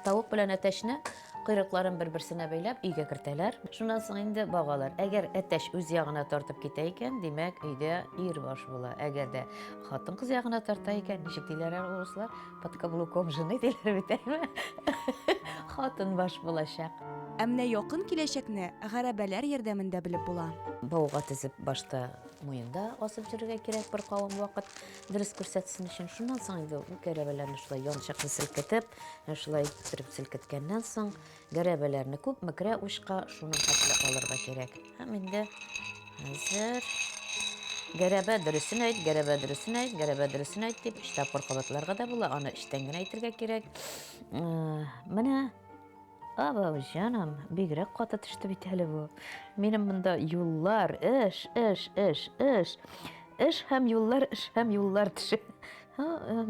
Тавык белән әтәчне койрыкларын бер-берсенә бәйләп өйгә кертәләр. Шуннан соң инде багалар. Әгәр әтәч үз ягына тартып китә икән, димәк, өйдә ир баш була. Әгәр дә хатын-кыз ягына тарта икән, ничек диләр әле урыслар? Под каблуком жены диләр бит, әйме? Хатын баш булачак. Ә менә якын киләчәкне гәрәбәләр ярдәмендә белеп була. Бауга тезеп башта муенда асып йөрергә кирәк бер кавым вакыт, дөрес күрсәтсен өчен. Шуннан соң инде ул гәрәбәләрне шулай янчыкны селкетеп, шулай иттереп селкеткәннән соң, гәрәбәләрне күпме керә учка, шуның хәтле алырга кирәк. Һәм инде хәзер Гәрәбә дөресен әйт, гәрәбә дөресен әйт, гәрәбә дөресен әйт дип өч тапкыр кабатларга да була, аны эчтән генә әйтергә кирәк. Менә Абау, җаным, бигрәк каты төште бит әле бу. Минем монда юллар, эш, эш, эш, эш. Эш һәм юллар, эш һәм юллар төшә.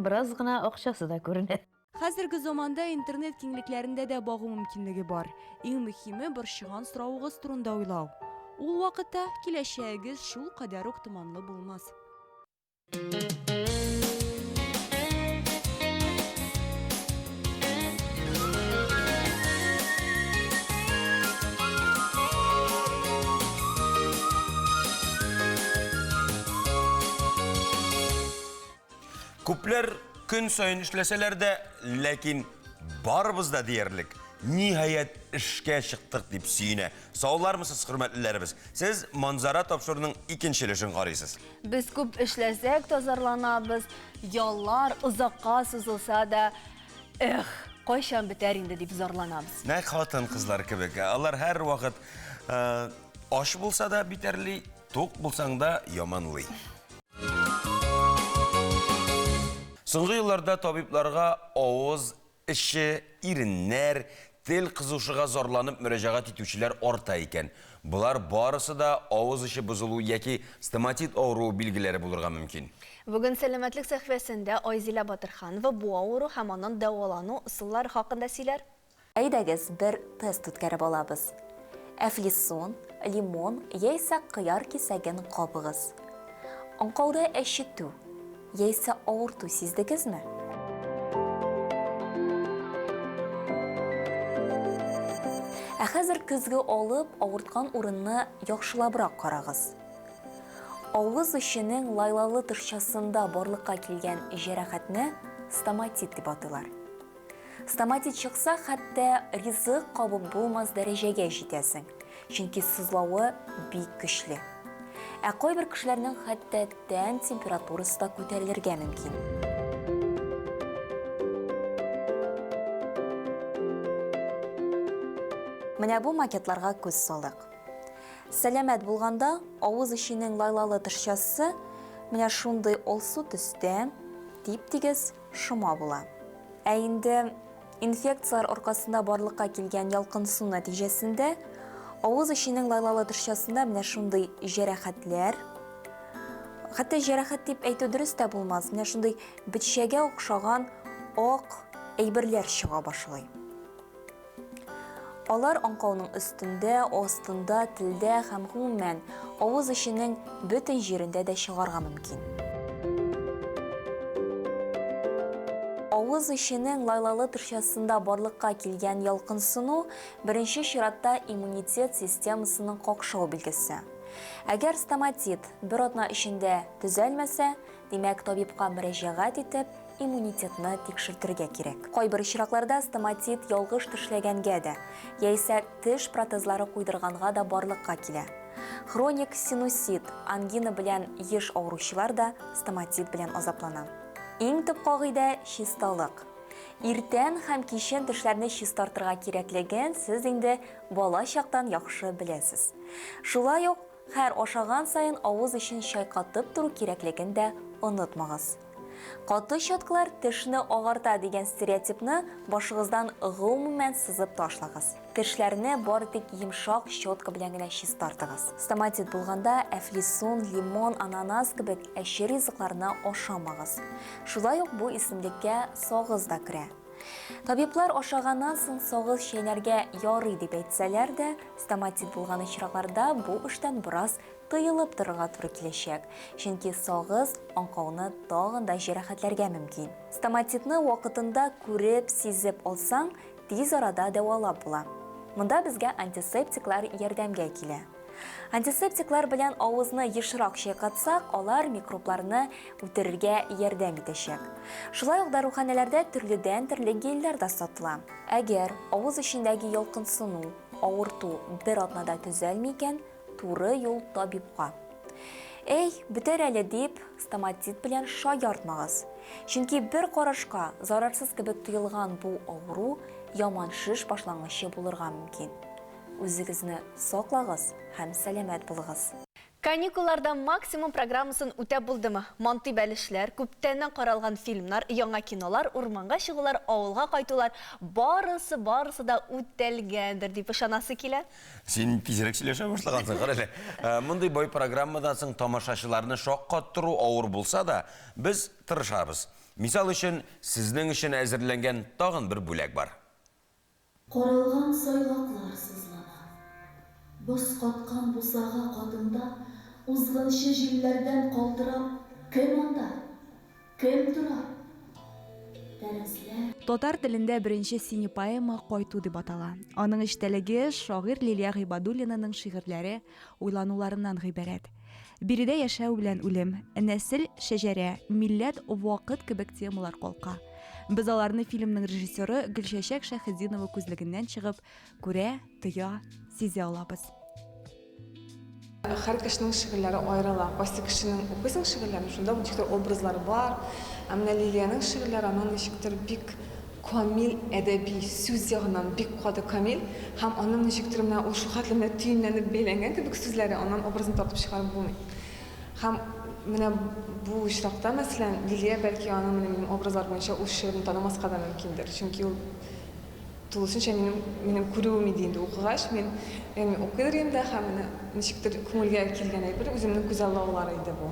Бераз гына акчасы да күренә. Хәзерге заманда интернет киңлекләрендә дә багу мөмкинлеге бар. Иң мөһиме, борчыган соравыгыз турында уйлау. Ул вакытта киләчәгегез шул кадәр үк томанлы булмас. Күпләр көн саен эшләсәләр дә, ләкин барыбыз да диярлек, ниһаять, эшкә чыктык дип сөенә. Саулармысыз, хөрмәтлеләребез? Сез Манзара тапшыруның икенче өлешен карыйсыз. Без күп эшләсәк тә зарланабыз, яллар озакка сузылса да, эх, кайчан бетәр инде дип зарланабыз. Нәкъ хатын-кызлар кебек. Алар һәрвакыт э, ач булса да битәрли, тук булсаң да яманлый. Соңгы елларда табибларга авыз эче, иреннәр, тел кызушыга зарланып мөрәҗәгать итүчеләр арта икән. Болар барысы да авыз эче бозылу яки стоматит авыруы билгеләре булырга мөмкин. Бүген Сәламәтлек сәхифәсендә Айзилә Батырханова бу авыру һәм аннан дәвалану ысуллары хакында сөйләр. Әйдәгез, бер тест үткәреп алабыз. Әфлисун, лимон яисә кыяр кисәген кабыгыз. Аңкауда әчетү яисә авырту сиздегезме? Ә хәзер көзге алып, авырткан урынны яхшылабрак карагыз. Авыз эченең лайлалы тышчасында барлыкка килгән җәрәхәтне стоматит дип атыйлар. Стоматит чыкса, хәтта ризык кабып булмас дәрәҗәгә җитәсең, чөнки сызлавы бик көчле. Ә кайбер кешеләрнең хәтта тән температурасы да күтәрелергә мөмкин. Менә бу макетларга күз салыйк. Сәламәт булганда, авыз эченең лайлалы тышчасы менә шундый алсу төстә, тип-тигез, шома була. Ә инде инфекцияләр аркасында барлыкка килгән ялкынсыну нәтиҗәсендә авыз эченең лайлалы тышчасында менә шундый җәрәхәтләр, хәтта җәрәхәт дип әйтү дөрес тә булмас, менә шундый бетчәгә охшаган ак әйберләр чыга башлый. Алар аңкауның өстендә, астында, телдә һәм гомумән авыз эченең бөтен җирендә дә чыгарга мөмкин. Авыз эченең лайлалы тышчасында барлыкка килгән ялкынсыну беренче чиратта иммунитет системасының какшау билгесе. Әгәр стоматит бер атна эчендә төзәлмәсә, димәк, табибка мөрәҗәгать итеп, иммунитетны тикшертергә кирәк. Кайбер очракларда стоматит ялгыш тешләгәнгә дә, яисә теш протезлары куйдырганга да барлыкка килә. Хроник синусит, ангина белән еш авыручылар да стоматит белән азаплана. Иң төп кагыйдә, чисталык. Иртән һәм кичен тешләрне чистартырга кирәклеген сез инде бала чактан яхшы беләсез. Шулай ук Һәр ашаган саен авыз эчен чайкатып тору кирәклеген дә онытмагыз. Каты щеткалар тешне агарта дигән стереотипны башыгыздан гомумән сызып ташлагыз. Тешләрне бары тик йомшак щетка белән генә чистартыгыз. Стоматит булганда әфлисун, лимон, ананас кебек әче ризыкларны ашамагыз. Шулай ук бу исемлеккә сагыз да керә. Табиблар ашаганнан соң сагыз чәйнәргә ярый дип әйтсәләр дә, стоматит булган очракларда бу эштән бераз тыелып торырга туры киләчәк, чөнки сагыз аңкауны тагын да җәрәхәтләргә мөмкин. Стоматитны вакытында күреп, сизеп алсаң, тиз арада дәвалап була. Монда безгә антисептиклар ярдәмгә килә. Антисептиклар белән авызны ешрак чайкатсак, алар микробларны үтерергә ярдәм итәчәк. Шулай ук даруханәләрдә төрледән-төрле гельләр дә сатыла. Әгәр авыз эчендәге ялкынсыну, авырту бер атнада төзәлми икән, туры юл табибка. Әй, бетәр әле дип, стоматит белән шаяртмагыз. Чөнки бер карашка зарарсыз кебек тоелган бу авыру яман шеш башлангычы булырга мөмкин. Үзегезне саклагыз һәм сәламәт булыгыз! Каникулларда максимум программасын үтәп булдымы? Мантый бәлешләр, күптәннән каралган фильмнар, яңа кинолар, урманга чыгулар, авылга кайтулар, барысы, барысы да үтәлгәндер дип ышанасы килә. Син тизрәк сөйләшә башлагансың, кара әле. Э, мондый бай программадан соң тамашачыларны шаккаттыру авыр булса да, без тырышабыз. Мисал өчен, сезнең өчен әзерләнгән тагын бер бүләк бар. Каралган сайлаклар сызлана. Боз каткан бусага катында Узгынчы җилләрдән калтырап Кем анда? Кем тора? Тәрәзләр. Татар телендә беренче синепоэма Кайту дип атала. Аның эчтәлеге шагыйрь Лилия Гыйбадуллинаның шигырьләре, уйлануларыннан гыйбарәт. Биредә яшәү белән үлем, нәсел, шәҗәрә, милләт, вакыт кебек темалар калка. Без аларны фильмның режиссеры Гөлчәчәк Шәһетдинова күзлегеннән чыгып, күрә, тоя, сизә алабыз. Һәр кешенең шигырьләре аерыла. Кайсы кешенең укыйсың шигырьләрен, шунда ук ничектер образлары бар. Ә менә Лилиянең шигырьләре аның ничектер бик камил әдәби сүз ягыннан бик каты камил һәм аның ничектер менә ул шулхәтле менә төенләнеп бәйләнгән кебек сүзләре, аннан образын тартып чыгарып булмый. Һәм менә бу очракта, мәсәлән, Лилия бәлки аның менә минем образлар буенча ул шигырен танымаска да мөмкиндер, чөнки ул тулысынча минем минем күрүем иде инде укыгач, мин ягъни укыйдыр идем дә һәм менә ничектер күңелгә килгән әйбер, үземнең күзаллаулары иде бу.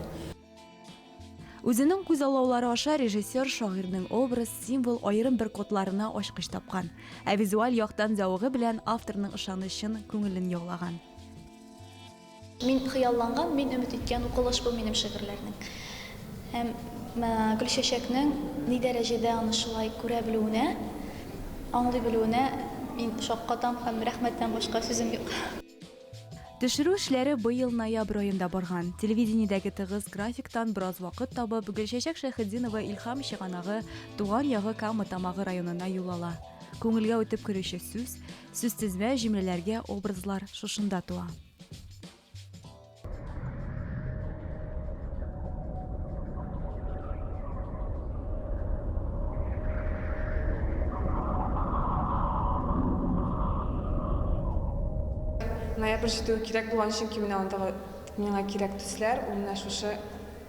Үзенең күзаллаулары аша режиссер шагыйрьнең образ, символ, аерым бер кодларына ачкыч тапкан. Ә визуаль яктан зәвыгы белән авторның ышанычын, күңелен яулаган. Мин хыялланган, мин өмет иткән укылыш бу минем шигырьләрнең. Һәм Гөлчәчәкнең ни дәрәҗәдә аны шулай күрә белүенә, аңлый белүенә мин шаккатам һәм рәхмәттән башка сүзем юк. Төшерү эшләре быел ноябрь аенда барган. Телевидениедәге тыгыз графиктан бераз вакыт табып, Гөлчәчәк Шәйхетдинова илһам чыганагы, туган ягы Кама Тамагы районына юл ала. Күңелгә үтеп керүче сүз, сүзтезмә, җөмләләргә образлар шушында туа. Ноябрь җитүе кирәк булган, чөнки менә андагы миңа кирәк төсләр, ул менә шушы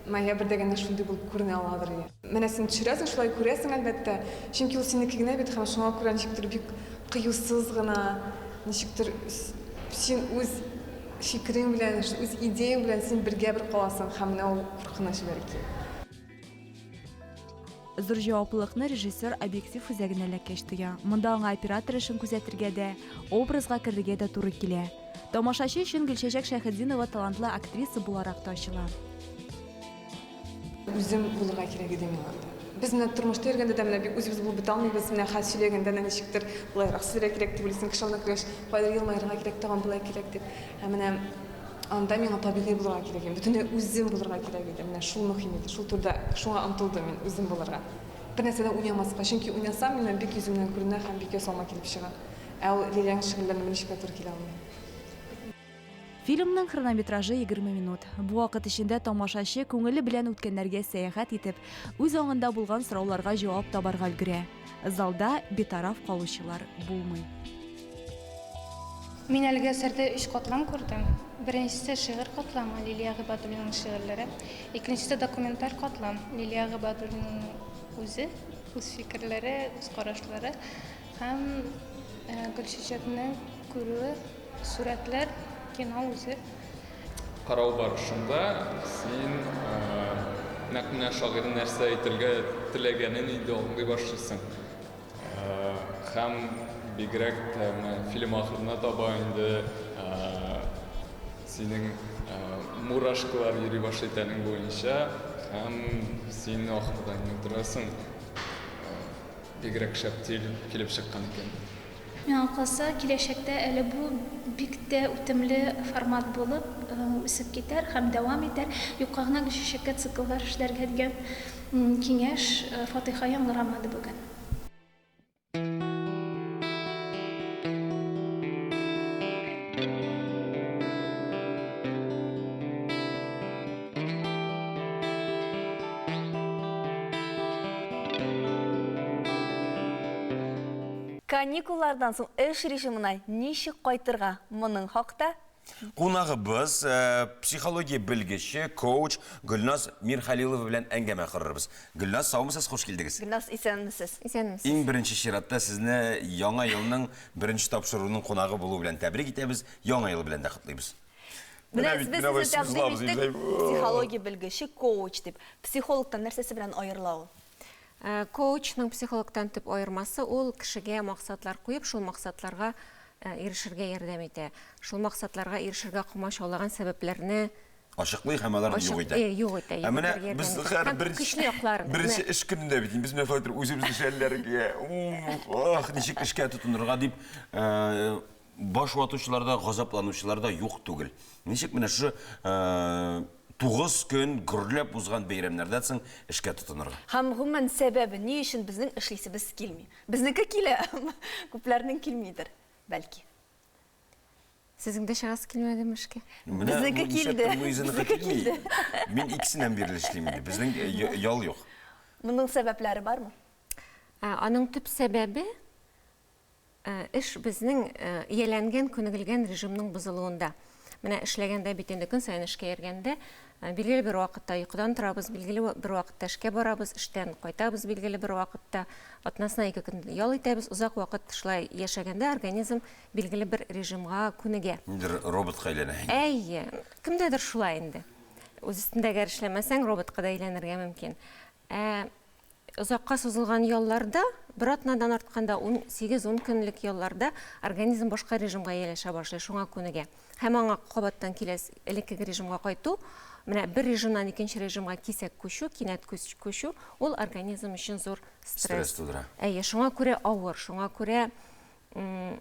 ноябрьдә генә шундый булып күренә аладыр. Менә син төшерәсең, шулай күрәсең, әлбәттә. Чөнки ул синеке генә бит һәм шуңа күрә ничектер бик кыюсыз гына, ничектер син үз фикерең белән, үз идеяң белән син бергә бер каласың һәм менә ул куркыныч бәлки. Зур җаваплылыкны режиссер объектив үзәгенә эләккәч тоя. Монда аңа оператор эшен күзәтергә дә, образга керергә дә туры килә. Тамашачы өчен Гөлчәчәк Шәйхетдинова талантлы актриса буларак та ачыла. Үзем булырга кирәк иде миңа анда. Без менә тормышта йөргәндә дә менә бик үзебез булып бетә алмыйбыз. Менә хәзер сөйләгәндә дә ничектер болайрак сөйләргә кирәк дип уйлыйсың. Кеше алдына кергәч, кайдыр елмаерга кирәк, тагын болай кирәк дип. Ә менә анда миңа табигый булырга кирәк иде. Бөтенләй үзем булырга кирәк иде. Менә шул мөһим иде. Шул турыда шуңа омтылдым мин, үзем булырга. Бер нәрсә дә уйнамаска. Чөнки уйнасам, миннән бик йөземнән күренә һәм бик ясалма килеп чыга. Ә ул Лилиянең шөгыльләренә берничек тә туры килә алмый. Фильмның хронометражы 20 минут. Бу вакыт эчендә тамашачы күңеле белән үткәннәргә сәяхәт итеп, үз аңында булган сорауларга җавап табарга өлгерә. Залда битараф калучылар булмый. Мин әлеге әсәрдә өч катлам күрдем. Беренчесе, шигырь катламы, Лилия Гыйбадуллинаның шигырьләре. Икенчесе, документаль катлам, Лилия Гыйбадуллинаның үзе, үз фикерләре, үз карашлары һәм Гөлчәчәкнең күрүе. Сурәтләр, кино үзе. Карау барышында син нәкъ менә шагыйрьнең нәрсә әйтергә теләгәнен инде аңлый башлыйсың. Һәм бигрәк тә менә фильм ахырына таба инде синең мурашкалар йөри башлый тәнең буенча һәм син ахырда инде утырасың, бигрәк шәп килеп чыккан икән. Миңа калса, киләчәктә әле бу бик тә үтемле формат булып үсеп китәр һәм дәвам итәр. Юкка гына Гөлчәчәккә цикллар эшләргә дигән киңәш, фатыйха яңгырамады бүген. Каникуллардан соң эш режимына ничек кайтырга? Моның хакта. Кунагыбыз, психология белгече, коуч Гөлназ Мирхәлилова белән әңгәмә корырбыз. Гөлназ, саумысыз, хуш килдегез. Гөлназ, исәнмесез. Исәнмесез. Иң беренче чиратта сезне Яңа елның беренче тапшыруының кунагы булу белән тәбрик итәбез, Яңа ел белән дә котлыйбыз. Менә без сезне тәкъдим иттек, психология белгече, коуч дип. Психологтан нәрсәсе белән аерыла ул? Коучның психологтан төп аермасы, ул кешегә максатлар куеп, шул максатларга ирешергә ярдәм итә. Шул максатларга ирешергә комачаулаган сәбәпләрне Ачыклый һәм аларны юк итә. Юк итә, Ә менә без хәзер беренче якларын. Беренче эш көнендә бит без менә шулай итеп үзебезне шәлләргә, ах, ничек эшкә тотынырга дип баш ватучылар да, газапланучылар да юк түгел. Ничек менә шушы 9 көн гөрләп узган бәйрәмнәрдән соң эшкә тотынырга? Һәм гомумән сәбәбе, ни өчен безнең эшлисебез килми? Безнеке килә, күпләрнең килмидер, бәлки. Сезнең дә чыгасы килмәдеме эшкә? Безнеке килде. Безнеке килде. Мин икесеннән бирле эшлим инде. Безнең ял юк. Моның сәбәпләре бармы? Аның төп сәбәбе эш безнең ияләнгән, күнегелгән режимның бозылуында. Менә эшләгәндә бит инде көн саен эшкә йөргәндә, билгеле бер вакытта йокыдан торабыз, билгеле бер вакытта эшкә барабыз, эштән кайтабыз билгеле бер вакытта, атнасына ике көн ял итәбез. Озак вакыт шулай яшәгәндә организм билгеле бер режимга күнегә. Ниндидер роботка әйләнә. Әйе, кемдәдер шулай инде. Үз өстендә әгәр эшләмәсәң, роботка да әйләнергә мөмкин. Ә озакка сузылган ялларда, бер атнадан артканда, 8-10 көнлек ялларда организм башка режимга ияләшә башлый, шуңа күнегә. Һәм аңа кабаттан киләс элеккеге режимга кайту, менә бер режимнан икенче режимга кисәк күчү, кинәт күчү, ул организм өчен зур стресс. Стресс тудыра. Әйе, шуңа күрә авыр, шуңа күрә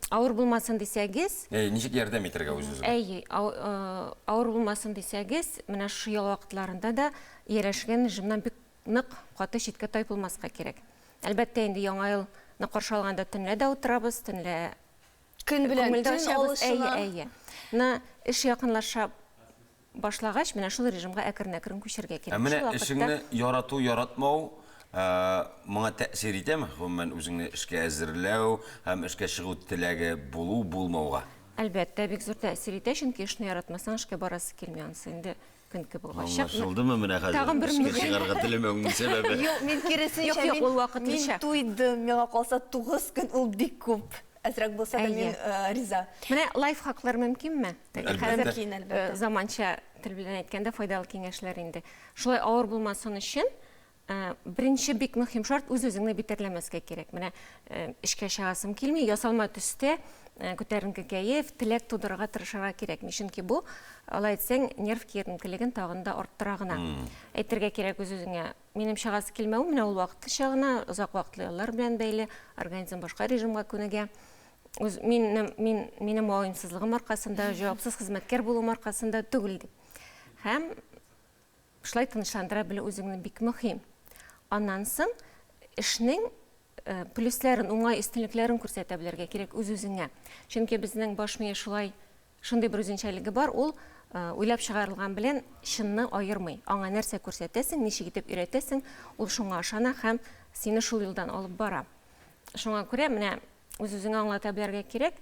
авыр булмасын дисәгез. Әйе, ничек ярдәм итәргә үз-үзеңә? Әйе, авыр булмасын дисәгез, менә шушы ял вакытларында да ияләшкән режимнан бик нык каты читкә тайпылмаска кирәк. Әлбәттә инде Яңа елны каршы алганда төнлә дә утырабыз, төнлә Көн белән төн алышына. Әйе, әйе. Менә эш якынлаша башлагач, менә шул режимга әкрен-әкрен күчәргә кирәк. Ә менә эшеңне ярату, яратмау моңа тәэсир итәме? Гомумән, үзеңне эшкә әзерләү һәм эшкә чыгу теләге булу, булмауга? Әлбәттә, бик зур тәэсир итә, чөнки эшне яратмасаң, эшкә барасы килми, анысы инде көн кебек ачык. Аңлашылдымы менә хәзер эшкә чыгарга теләмәвеңнең сәбәбе? Юк, мин киресенчә, Юк, юк, ул вакытлыча. Мин туйдым, миңа калса 9 көн ул бик күп. Әзрәк булса да мин риза. Менә лайфхаклар мөмкинме? Әлбәттә. Мөмкин, әлбәттә. Заманча тел белән әйткәндә, файдалы киңәшләр инде. Шулай авыр булмасын өчен, беренче бик мөһим шарт, үз-үзеңне битәрләмәскә кирәк. Менә эшкә чыгасым килми, ясалма төстә күтәренке кәеф, теләк тудырырга тырышырга кирәкми. Чөнки бу, алай итсәң, нерв киеренкелеген тагын да арттыра гына. Әйтергә кирәк үз-үзеңә, минем чыгасы килмәвем менә ул вакытлыча гына, озак вакытлы яллар белән бәйле, организм башка режимга күнегә. Үз, минем, мин, минем ваемсызлыгым аркасында, җавапсыз хезмәткәр булуым аркасында түгел дип. Һәм шулай тынычландыра белү үзеңне бик мөһим. Аннан соң эшнең плюсларын, уңай өстенлекләрен күрсәтә белергә кирәк үз-үзеңә. Чөнки безнең баш мие шулай, шундый бер үзенчәлеге бар, ул уйлап чыгарылган белән чынны аермый. Аңа нәрсә күрсәтәсең, ничек итеп өйрәтәсең, ул шуңа ышана һәм сине шул юлдан алып бара. Шуңа күрә менә үз-үзеңә аңлата белергә кирәк,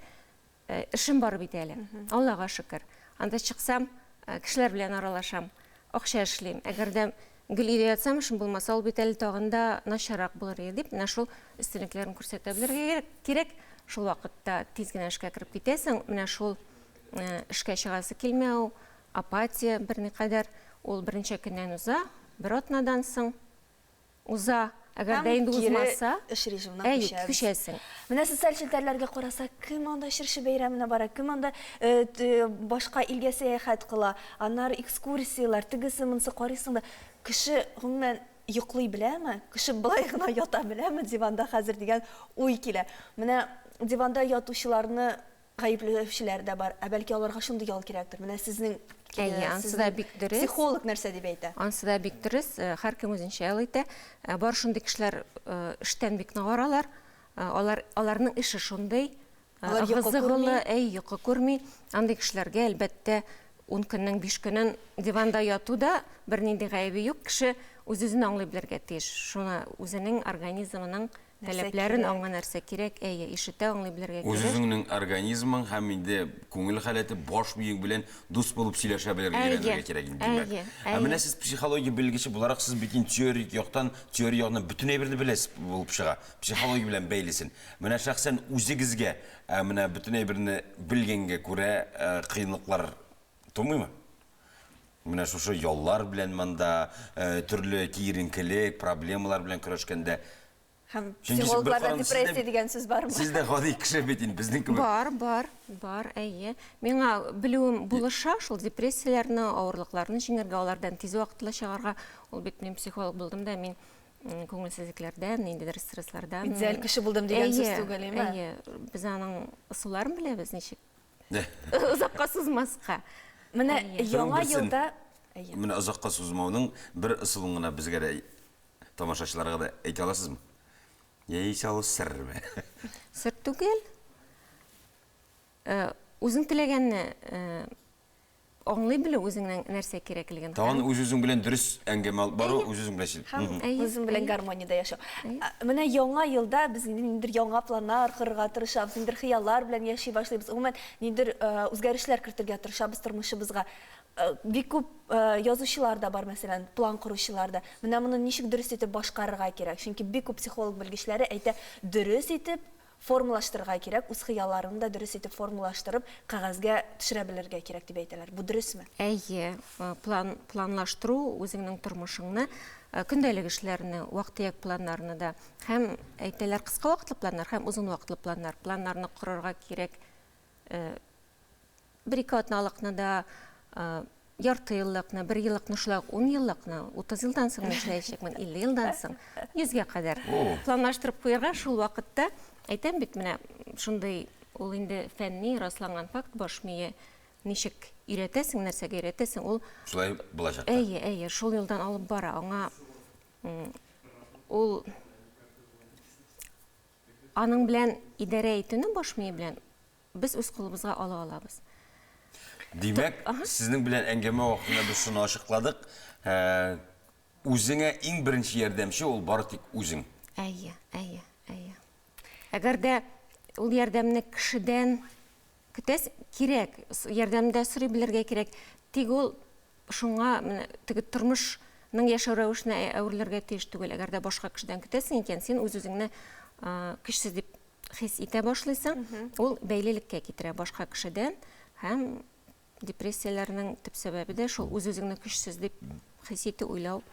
Эшем бар бит әле. Аллага шөкер. Анда чыксам, кешеләр белән аралашам, акча эшлим. Әгәр дә гел өйдә ятсам, эшем булмаса, ул бит әле тагын да начаррак булыр иде дип, менә шул өстенлекләрен күрсәтә белергә кирәк. Шул вакытта тиз генә эшкә кереп китәсең. Менә шул эшкә чыгасы килмәү, апатия берникадәр, ул берничә көннән уза, бер атнадан соң. Уза. Әгәр дә инде узмаса, эш режимына әйе, күчәсең. Менә социаль челтәрләргә карасак, кем анда чыршы бәйрәменә бара, кем анда башка илгә сәяхәт кыла, аннары экскурсияләр, тегесе-монысы карыйсың да, кеше гомумән йоклый беләме, кеше болай гына ята беләме диванда хәзер дигән уй килә. Менә диванда ятучыларны Гаепләүчеләр дә бар. Ә бәлки аларга шундый ял кирәктер. Менә сезнең Әйе, ансы да бик дөрес. Психолог нәрсә дип әйтә? Ансы да бик дөрес. Һәркем үзенчә ял итә. Бар шундый кешеләр эштән бик нык аралар. Алар, аларның эше шундый. Алар йокы күрми. Әй, йокы күрми. Андый кешеләргә, әлбәттә, ун көннең биш көнен диванда яту да бернинди гаебе юк. Кеше үз-үзен аңлый белергә тиеш. Шуны үзенең организмының Таләпләрен, аңа нәрсә кирәк, әйе, ишетә, аңлый белергә кирәк. Үз-үзеңнең организмың һәм инде күңел халәте, баш миең белән дус булып сөйләшә белергә өйрәнергә кирәк инде, димәк. Ә менә сез психология белгече буларак, сез бит инде теорик яктан, теория ягыннан бөтен әйберне беләсез булып чыга, психология белән бәйлесен. Менә шәхсән үзегезгә, менә бөтен әйберне белгәнгә күрә, кыенлыклар тумыймы? Менә шушы яллар белән монда, төрле киеренкелек, проблемалар белән көрәшкәндә. Һәм психологларда депрессия дигән сүз бармы? Сез дә гади кеше бит инде, безнең кебек. Бар, бар, бар, әйе. Миңа белүем булыша шул депрессияләрне, авырлыкларны җиңәргә, алардан тиз вакытлы чыгарга. Ул бит мин психолог булдым да, мин күңелсезлекләрдән, ниндидер стресслардан. Идеаль кеше булдым дигән сүз түгел, әйеме? Әйе, без аның ысулларын беләбез, ничек озакка сузмаска. Менә яңа елда Менә озакка сузмауның бер ысулын гына безгә дә тамашачыларга да әйтә аласызмы? Яисә ул серме? Сер түгел. Үзең теләгәнне аңлый белү үзеңнең нәрсә кирәклеген. Тагын үз-үзең белән дөрес әңгәмә алып бару, үз-үзең белән сөйләшү. Һәм үзең белән гармониядә яшәү. Менә яңа елда без инде ниндидер яңа планнар корырга тырышабыз, ниндидер хыяллар белән яши башлыйбыз. Гомумән, ниндидер үзгәрешләр кертергә тырышабыз тормышыбызга. Бик күп язучылар да бар, мәсәлән, план коручылар да. Менә моны ничек дөрес итеп башкарырга кирәк? Чөнки бик күп психолог белгечләре әйтә, дөрес итеп формалаштырырга кирәк, үз хыялларыңны да дөрес итеп формалаштырып, кәгазьгә төшерә белергә кирәк дип әйтәләр. Бу дөресме? Әйе, план, планлаштыру үзеңнең тормышыңны, көндәлек эшләрне, вак-төяк планнарны да һәм әйтәләр, кыска вакытлы планнар һәм озын вакытлы планнар. Планнарны корырга кирәк. Бер-ике атналыкны да, ярты еллыкны, бер еллыкны, шулай ук ун еллыкны, 30 елдан соң нишләячәкмен, 50 елдан соң, 100гә кадәр планлаштырып куярга шул вакытта, әйтәм бит, менә шундый ул инде фәнни расланган факт, баш мие ничек өйрәтәсең, нәрсәгә өйрәтәсең, ул шулай булачак. Әйе, әйе, шул юлдан алып бара. Аңа ул аның белән идарә итүне баш мие белән без үз кулыбызга ала алабыз. Димәк, сезнең белән әңгәмә вакытында без шуны ачыкладык, үзеңә иң беренче ярдәмче ул бары тик үзең. Әйе, әйе, әйе. Әгәр дә ул ярдәмне кешедән көтәс, кирәк, ярдәм дә сорый белергә кирәк. Тик ул шуңа менә теге тормышның яшәү рәвешенә әверелергә тиеш түгел. Әгәр дә башка кешедән көтәсең икән, син үз-үзеңне көчсез дип хис итә башлыйсың, ул бәйлелеккә китерә башка кешедән һәм депрессияләрнең төп сәбәбе дә шул үз-үзеңне көчсез дип хис итү, уйлау.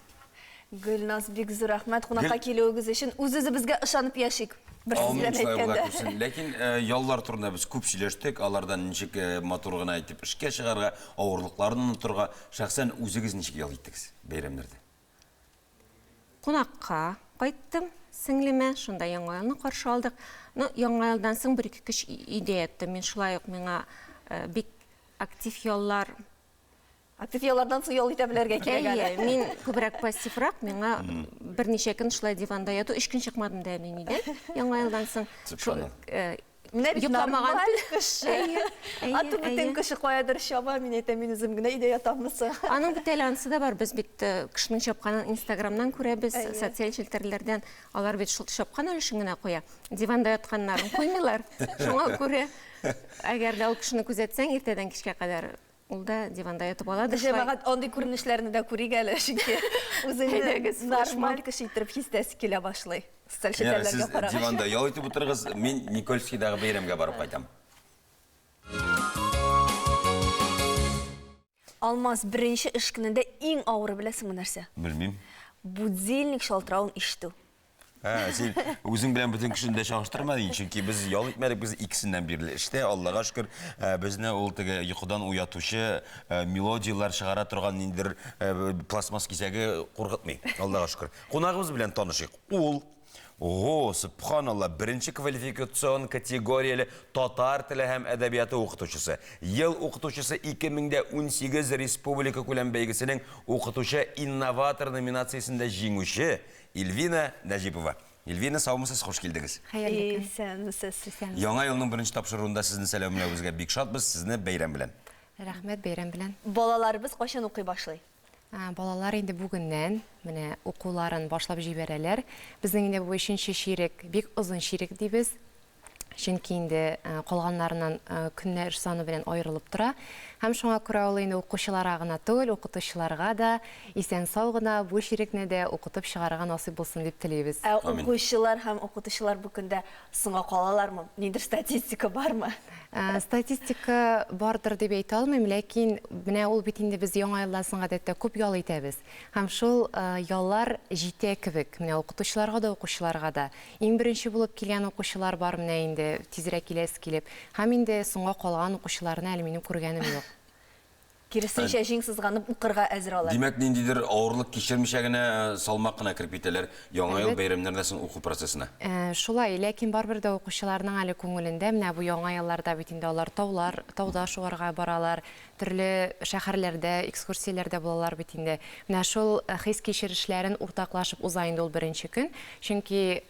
Гөлназ, бик зур рәхмәт кунакка килүегез өчен. Үз-үзебезгә ышанып яшик, бер сүз белән әйткәндә. Ләкин яллар турында без күп сөйләштек, алардан ничек матур гына итеп эшкә чыгарга, авырлыкларны онытырга. Шәхсән үзегез ничек ял иттегез бәйрәмнәрдә? Кунакка кайттым сеңлемә, шунда Яңа елны каршы алдык. Ну, Яңа елдан соң бер-ике көч өйдә яттым. Мин шулай ук миңа бик актив яллар Актив яллардан соң ял итә белергә кирәк әле. Әйе, мин күбрәк пассиврак, миңа берничә көн шулай диванда яту, өч көн чыкмадым да мин өйдән Яңа елдан соң. Менә бит нормаль кеше. Ату бөтен кеше каядыр чаба, мин әйтәм, мин үзем генә өйдә ятаммы соң? Аның бит әле анысы да бар. Без бит кешенең чапканын Инстаграмнан күрәбез, социаль челтәрләрдән. Алар бит шул чапкан өлешен генә куя. Диванда ятканнарын куймыйлар. Шуңа күрә, әгәр дә ул кешене күзәтсәң, иртәдән кичкә кадәр ул да диванда ятып аладыр. Җәмәгать, андый күренешләрне дә күрик әле, чөнки үзеңне нормаль кеше иттереп хис итәсе килә башлый. Социаль челтәрләргә карагач. Сез диванда ял итеп утырыгыз, мин Никольскийдагы бәйрәмгә барып кайтам. Алмаз, беренче эш көнендә иң авыры беләсеңме нәрсә? Белмим. Будильник шалтыравын ишетү. Ә, син үзең белән бөтен кешене дә чагыштырма дин, чөнки без ял итмәдек, без икесеннән бирле эштә, Аллага шөкер, безне ул теге йокыдан уятучы мелодияләр чыгара торган ниндидер пластмасс кисәге куркытмый, Аллага шөкер. Кунагыбыз белән танышыйк. Ул, ого, сөбханалла, беренче квалификацион категорияле татар теле һәм әдәбияты укытучысы, Ел укытучысы 2018 республикакүләм бәйгесенең Укытучы-инноватор номинациясендә җиңүче, Ильвина Нәҗипова. Ильвина, саумысыз, хуш килдегез. Хәерле көн. Исәнмесез. Исәнмесез. Яңа елның беренче тапшыруында сезне сәламләвебезгә бик шатбыз, сезне бәйрәм белән. Рәхмәт, бәйрәм белән. Балаларыбыз кайчан укый башлый? Балалар инде бүгеннән менә укуларын башлап җибәрәләр. Безнең инде бу өченче чирек бик озын чирек дибез. Чөнки инде калганнарыннан көннәр саны белән аерылып тора. Һәм шуңа күрә ул инде укучыларга гына түгел, укытучыларга да исән-сау гына бу чирекне дә укытып чыгарырга насыйп булсын дип телибез. Ә укучылар һәм укытучылар бу көндә соңга калалармы? Ниндидер статистика бармы? Статистика бардыр дип әйтә алмыйм, ләкин менә ул бит инде без Яңа елдан соң гадәттә күп ял итәбез. Һәм шул яллар җитә кебек, менә укытучыларга да, укучыларга да. Иң беренче булып килгән укучылар бар менә инде, тизрәк киләсе килеп. Һәм инде соңга калган укучыларны әле минем күргәнем юк. Киресенчә, җиң сызганып укырга әзер алар. Димәк, ниндидер авырлык кичермичә генә, салмак кына кереп китәләр Яңа ел бәйрәмнәреннән соң уку процессына. Шулай, ләкин барыбер дә укучыларның әле күңелендә менә бу Яңа елларда бит инде алар таулар, тауда шуарга баралар, төрле шәһәрләрдә экскурсияләрдә булалар бит инде. Менә шул хис-кичерешләрен уртаклашып уза инде ул беренче көн. Чөнки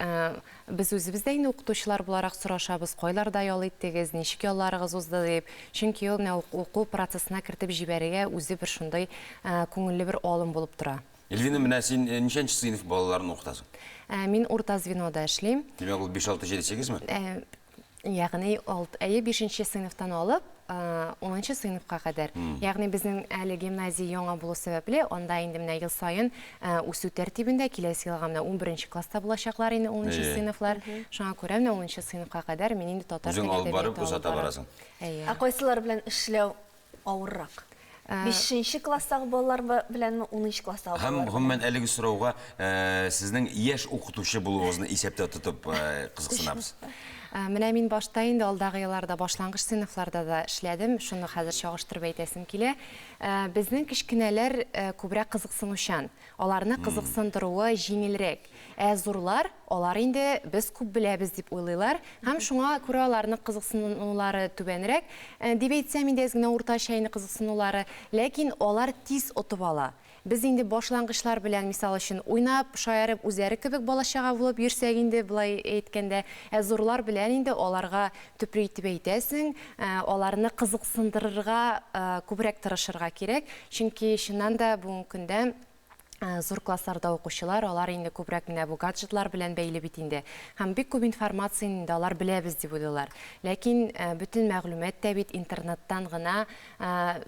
Без үзебез дә инде укытучылар буларак сорашабыз, кайларда ял иттегез, ничек ялларыгыз узды дип. Чөнки ул менә уку процессына кертеп җибәрергә үзе бер шундый күңелле бер алым булып тора. Эльвина, менә син ничәнче сыйныф балаларын укытасың? Мин урта звенода эшлим. Димәк, ул 5, 6, 7, 8 ме? Ягъни алт, әйе, бишенче сыйныфтан алып, унынчы сыйныфка кадәр. Ягъни безнең әле гимназия яңа булу сәбәпле, анда инде менә ел саен үсү тәртибендә, киләсе елга менә унберенче класста булачаклар инде унынчы сыйныфлар. Шуңа күрә менә унынчы сыйныфка кадәр мин инде татар теле әдәбияты алып барам. Үзең алып барып, озата барасың. Әйе. Ә кайсылары белән эшләү авыррак? Бишенче класстагы балалар беләнме, унынчы класстагы Һәм балалар беләнме? гомумән әлеге сорауга сезнең яшь укытучы булуыгызны исәптә тотып кызыксынабыз. Менә мин башта инде алдагы елларда башлангыч сыйныфларда да эшләдем, шуны хәзер чагыштырып әйтәсем килә. Безнең кечкенәләр күбрәк кызыксынучан, аларны кызыксындыруы җиңелрәк. Ә зурлар, алар инде без күп беләбез дип уйлыйлар һәм шуңа күрә аларның кызыксынулары түбәнрәк, дип әйтсәм инде әз генә уртача инде кызыксынулары, ләкин алар тиз отып ала. Без инде башлангычлар белән, мисал өчен, уйнап, шаярып, үзләре кебек бала-чага булып йөрсәк инде, болай әйткәндә, ә зурлар белән инде аларга төпле итеп әйтәсең, аларны кызыксындырырга күбрәк тырышырга кирәк, чөнки чыннан да бүгенге көндә зур классларда укучылар, алар инде күбрәк менә бу гаджетлар белән бәйле бит инде. Һәм бик күп информацияне инде алар беләбез дип уйлыйлар. Ләкин бөтен мәгълүмат та бит интернеттан гына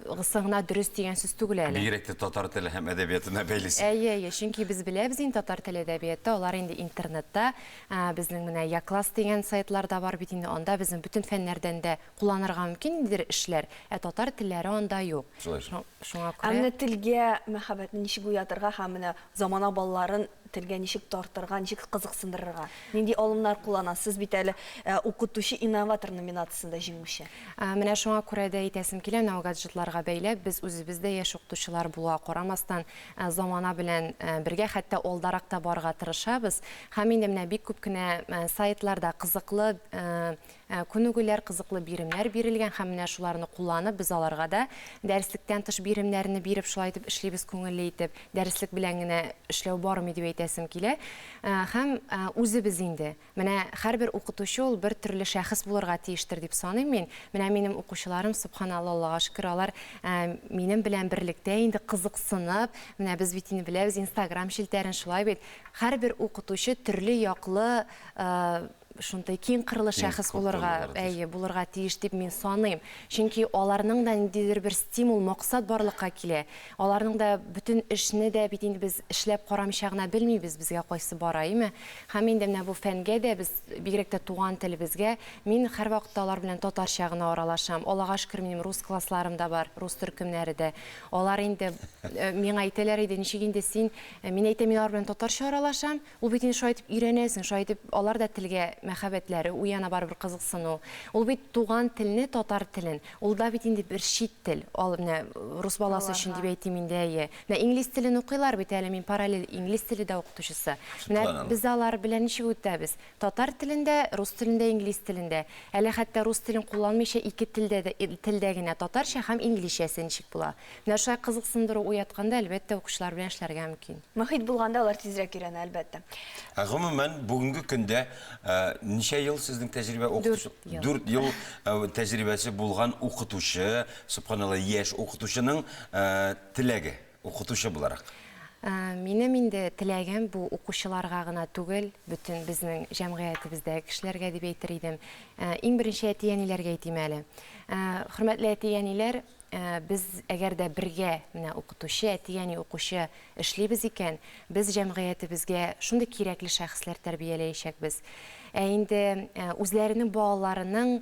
гысы гына дөрес дигән сүз түгел әле. Бигрәк тә татар теле һәм әдәбиятына бәйлесе. Әйе, әйе, чөнки без беләбез инде татар теле әдәбияты, алар инде интернетта, безнең менә Якласс дигән сайтлар да бар бит инде, анда безнең бөтен фәннәрдән дә кулланырга мөмкин ниндидер эшләр, ә татар телләре анда юк. Шулай шул. Шуңа Ә күрә. менә телгә мәхәббәтне ничек уятырга һәм менә замана балаларын телгә ничек тартырга, ничек кызыксындырырга? Нинди алымнар кулланасыз? Сез бит әле Укытучы-инноватор номинациясендә җиңүче. Менә шуңа күрә дә әйтәсем килә, менә гаджетларга бәйләп, без үзебез дә яшь укытучылар булуга карамастан, замана белән бергә, хәтта алдарак та барырга тырышабыз. Һәм инде менә бик күп кенә сайтларда кызыклы Күнегүләр, кызыклы биремнәр бирелгән һәм менә шуларны кулланып без аларга да дәреслектән тыш биремнәрне биреп шулай итеп эшлибез күңелле итеп. Дәреслек белән генә эшләү бармый дип әйтәсем килә. Һәм үзебез инде. Менә һәрбер укытучы ул бер төрле шәхес булырга тиештер дип саныйм мин. Менә минем укучыларым, сөбханалла, Аллага шөкер, алар минем белән берлектә инде кызыксынып, менә без бит инде беләбез Инстаграм челтәрен, шулай бит. Һәрбер укытучы төрле яклы шундый киң кырлы шәхес булырга, әйе, булырга тиеш дип мин саныйм. Чөнки аларның да ниндидер бер стимул, максат барлыкка килә. Аларның да бөтен эшне дә бит инде без эшләп карамыйча гына белмибез, безгә кайсы бара, әйеме? Һәм инде менә бу фәнгә дә без, бигрәк тә туган телебезгә, мин һәрвакытта алар белән татарча гына аралашам. Аллага шөкер, минем рус классларым да бар, рус төркемнәре дә. Алар инде миңа әйтәләр иде, ничек инде син, мин әйтәм, мин алар белән татарча аралашам, Ул бит инде шулай итеп өйрәнәсең, шулай итеп алар да телгә мәхәббәтләре уяна, барыбер кызыксыну. Ул бит туган телне, татар телен, ул да бит инде бер чит тел. Ал менә рус баласы өчен дип әйтим инде, әйе. Менә инглиз телен укыйлар бит әле, мин параллель инглиз теле дә укытучысы. Менә без алар белән ничек үтәбез? Татар телендә, рус телендә, инглиз телендә. Әле хәтта рус телен кулланмыйча ике телдә дә, телдә генә татарча һәм инглизчәсе ничек була? Менә шулай кызыксындыру уятканда, әлбәттә, укучылар белән эшләргә мөмкин. Мохит булганда алар тизрәк өйрәнә, әлбәттә. Ә гомумән, бүгенге көндә ничә ел сезнең тәҗрибә укытучы? Дүрт ел. Дүрт ел тәҗрибәсе булган укытучы, сөбханалла, яшь укытучының теләге. укытучы буларак? Минем инде теләгем бу укучыларга гына түгел, бөтен безнең җәмгыятебездәге кешеләргә дип әйтер идем. Иң беренче әти-әниләргә әйтим әле. Хөрмәтле әти-әниләр, без әгәр дә бергә, менә укытучы, әти-әни, укучы эшлибез икән, без җәмгыятебезгә шундый кирәкле шәхесләр тәрбияләячәкбез. Ә инде үзләренең балаларының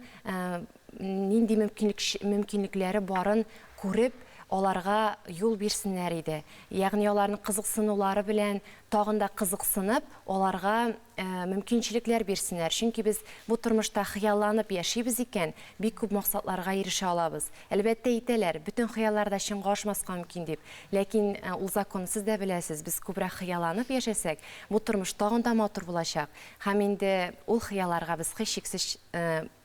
нинди мөмкинлек мөмкинлекләре барын күреп, аларга юл бирсеннәр иде. Ягъни аларның кызыксынулары белән тагын да кызыксынып, аларга мөмкинчелекләр бирсеннәр. Чөнки без бу тормышта хыялланып яшибез икән, бик күп максатларга ирешә алабыз. Әлбәттә, әйтәләр, бөтен хыяллар да чынга ашмаска мөмкин дип. Ләкин ул законны сез дә беләсез, без күбрәк хыялланып яшәсәк, бу тормыш тагын да матур булачак. Һәм инде ул хыялларга без һичшиксез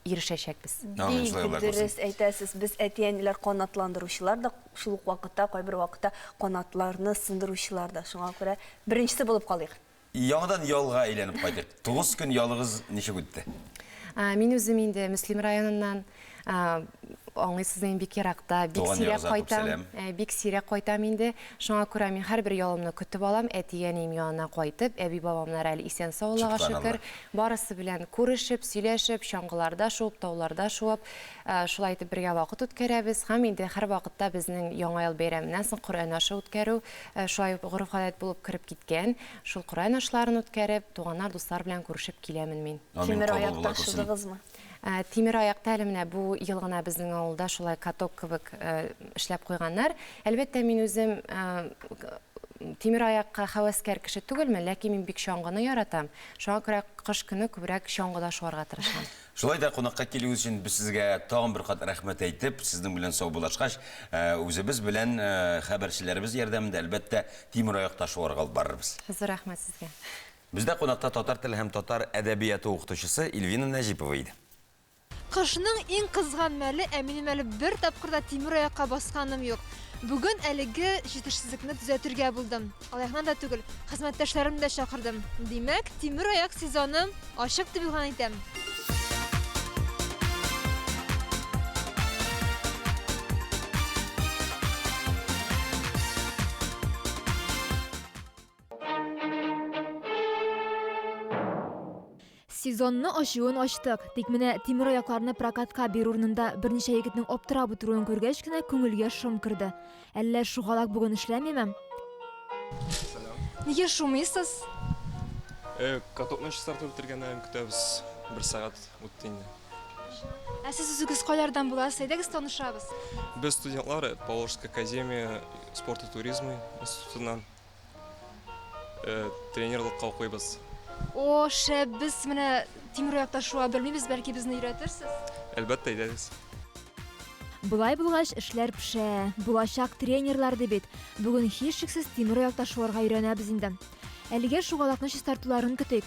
ирешәчәкбез. Бик дөрес әйтәсез. Без әти-әниләр канатландыручылар да, шул ук вакытта кайбер вакытта канатларны сындыручылар да. Шуңа күрә беренчесе булып калыйк. Яңадан ялга әйләнеп кайтыйк. 9 көн ялыгыз ничек үтте? Мин үзем инде Мөслим районыннан. Аңлыйсыз инде, бик еракта, бик сирәк кайтам. Бик сирәк кайтам инде. Шуңа күрә мин һәрбер ялымны көтеп алам. Әти-әнием янына кайтып, әби-бабамнар әле исән-сау, Аллага шөкер. Барысы белән күрешеп, сөйләшеп, чаңгыларда шуып, тауларда шуып, шулай итеп бергә вакыт үткәрәбез. Һәм инде һәрвакытта безнең Яңа ел бәйрәменнән соң Коръән ашы үткәрү шулай ук гореф-гадәт булып кереп киткән. Шул Коръән ашларын үткәреп, туганнар, дуслар белән күрешеп киләмен мин. Тимер аякта шудыгызмы? Тимер аякта әле менә бу ел гына безнең авылда шулай каток кебек эшләп куйганнар. Әлбәттә, мин үзем тимер аякка хәвәскәр кеше түгелмен, ләкин мин бик чаңгыны яратам. Шуңа күрә кыш көне күбрәк чаңгыда шуарга тырышам. Шулай да кунакка килүегез өчен без сезгә тагын бер кат рәхмәт әйтеп, сезнең белән саубуллашкач, үзебез белән хәбәрчеләребез ярдәмендә, әлбәттә, тимер аякта шуарга алып барырбыз. Зур рәхмәт сезгә. Бездә кунакта татар теле һәм татар әдәбияты укытучысы Ильвина Нәҗипова иде. Кышның иң кызган мәле, ә минем әле бер тапкыр да тимер аякка басканым юк. Бүген әлеге җитешсезлекне төзәтергә булдым. Алай гына да түгел, хезмәттәшләремне дә чакырдым. Димәк, тимер аяк сезоны ачык дип игълан итәм. Сезонны ачуын ачтык. Тик менә тимер аякларны прокатка бирү урынында берничә егетнең аптырап утыруын күргәч кенә күңелгә шом керде. Әллә шугалак бүген эшләмиме? Нигә шумыйсыз? Э, катокны чистартып бетергәннәрен көтәбез. Бер сәгать үтте инде. Ә сез үзегез кайлардан буласыз? Әйдәгез танышабыз. Без студентлар Поволжская академия спорта и туризма институтыннан. Э, тренерлыкка укыйбыз. О, шәп, без менә тимер аякта шуа белмибез, бәлки безне өйрәтерсез? Әлбәттә, әйдәгез. Болай булгач, эшләр пешә. Булачак тренерлар ди бит. Бүген һичшиксез тимер аякта шуарга өйрәнәбез инде. Әлегә шугалакны чистартуларын көтик.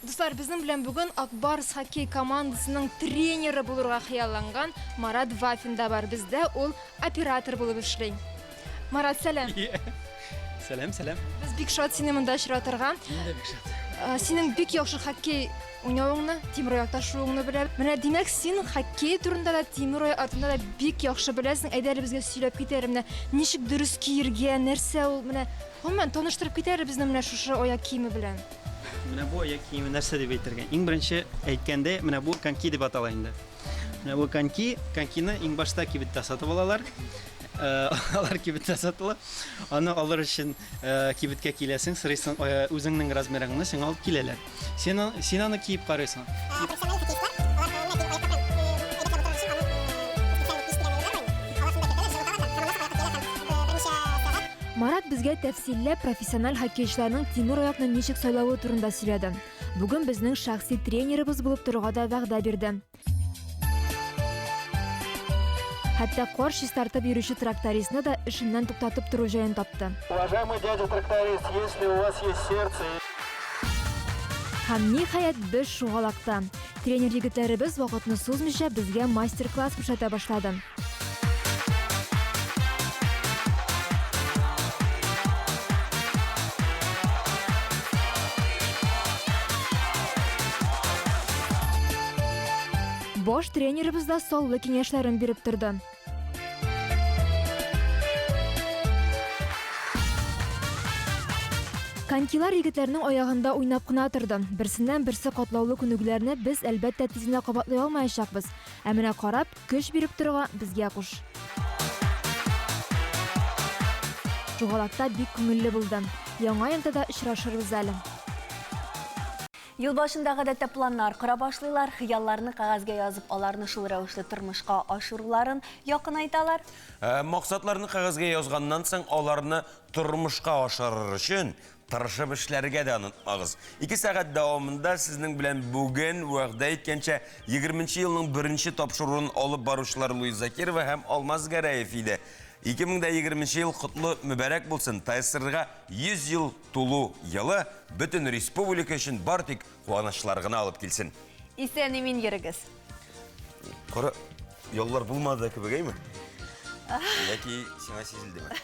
Дуслар, безнең белән бүген Ак Барс хоккей командасының тренеры булырга хыялланган Марат Вафин да бар. Бездә ул оператор булып эшли. Марат, сәлам. Сәлам, сәлам. Без бик шат сине монда очратырга. Мин дә бик шат. Синең бик яхшы хоккей уйнавыңны, тимер аякта шууыңны беләм. Менә димәк, син хоккей турында да, тимер аяк артында да бик яхшы беләсең. Әйдә әле безгә сөйләп кит әле менә ничек дөрес киергә, нәрсә ул, менә гомумән таныштырып кит әле безне менә шушы аяк киеме белән. Менә бу аяк киеме нәрсә дип әйтергә? Иң беренче әйткәндә, менә бу коньки дип атала инде. Менә бу коньки, конькины иң башта кибеттә сатып алалар. Э, алар кибеттә сатыла. Аны алыр өчен э, кибеткә киләсең, сорыйсың, э, үзеңнең размерыңны сиңа алып киләләр. Син, син аны киеп карыйсың. Марат безгә тәфсилләп профессиональ хоккейчыларның тимер аякны ничек сайлавы турында сөйләде. Бүген безнең шәхси тренерыбыз булып торырга да вәгъдә бирде. Хәтта кар чистартып йөрүче трактористны да эшеннән туктатып тору җаен тапты. Уважаемый дядя тракторист, если у вас есть сердце... Һәм ниһаять без шугалакта. Тренер егетләребез вакытны сузмыйча безгә мастер-класс күрсәтә башлады. Баш тренерыбыз да саллы киңәшләрен биреп торды. Конькилар егетләрнең аягында уйнап кына торды. Берсеннән-берсе катлаулы күнегүләрне без, әлбәттә, тиз генә кабатлый алмаячакбыз. Ә менә карап, көч биреп торырга безгә куш. Шугалакта бик күңелле булды. Яңа елда да очрашырбыз әле. Ел башында гадәттә планнар кора башлыйлар, хыялларны кәгазьгә язып, аларны шул рәвешле тормышка ашыруларын якынайталар. Ә, максатларны кәгазьгә язганнан соң, аларны тормышка ашырыр өчен тырышып эшләргә дә онытмагыз. Ике сәгать дәвамында сезнең белән бүген вәгъдә иткәнчә 20 елның беренче тапшыруын алып баручылар Луиза Закирова һәм Алмаз Гәрәев иде. 2020 ел котлы мөбарәк булсын. ТСРга 100 ел тулу елы бөтен республика өчен бар тик куанычлар гына алып килсен. Исән-имин йөрегез. Кара, яллар булмады кебек, әйме? Яки сиңа сизелдеме?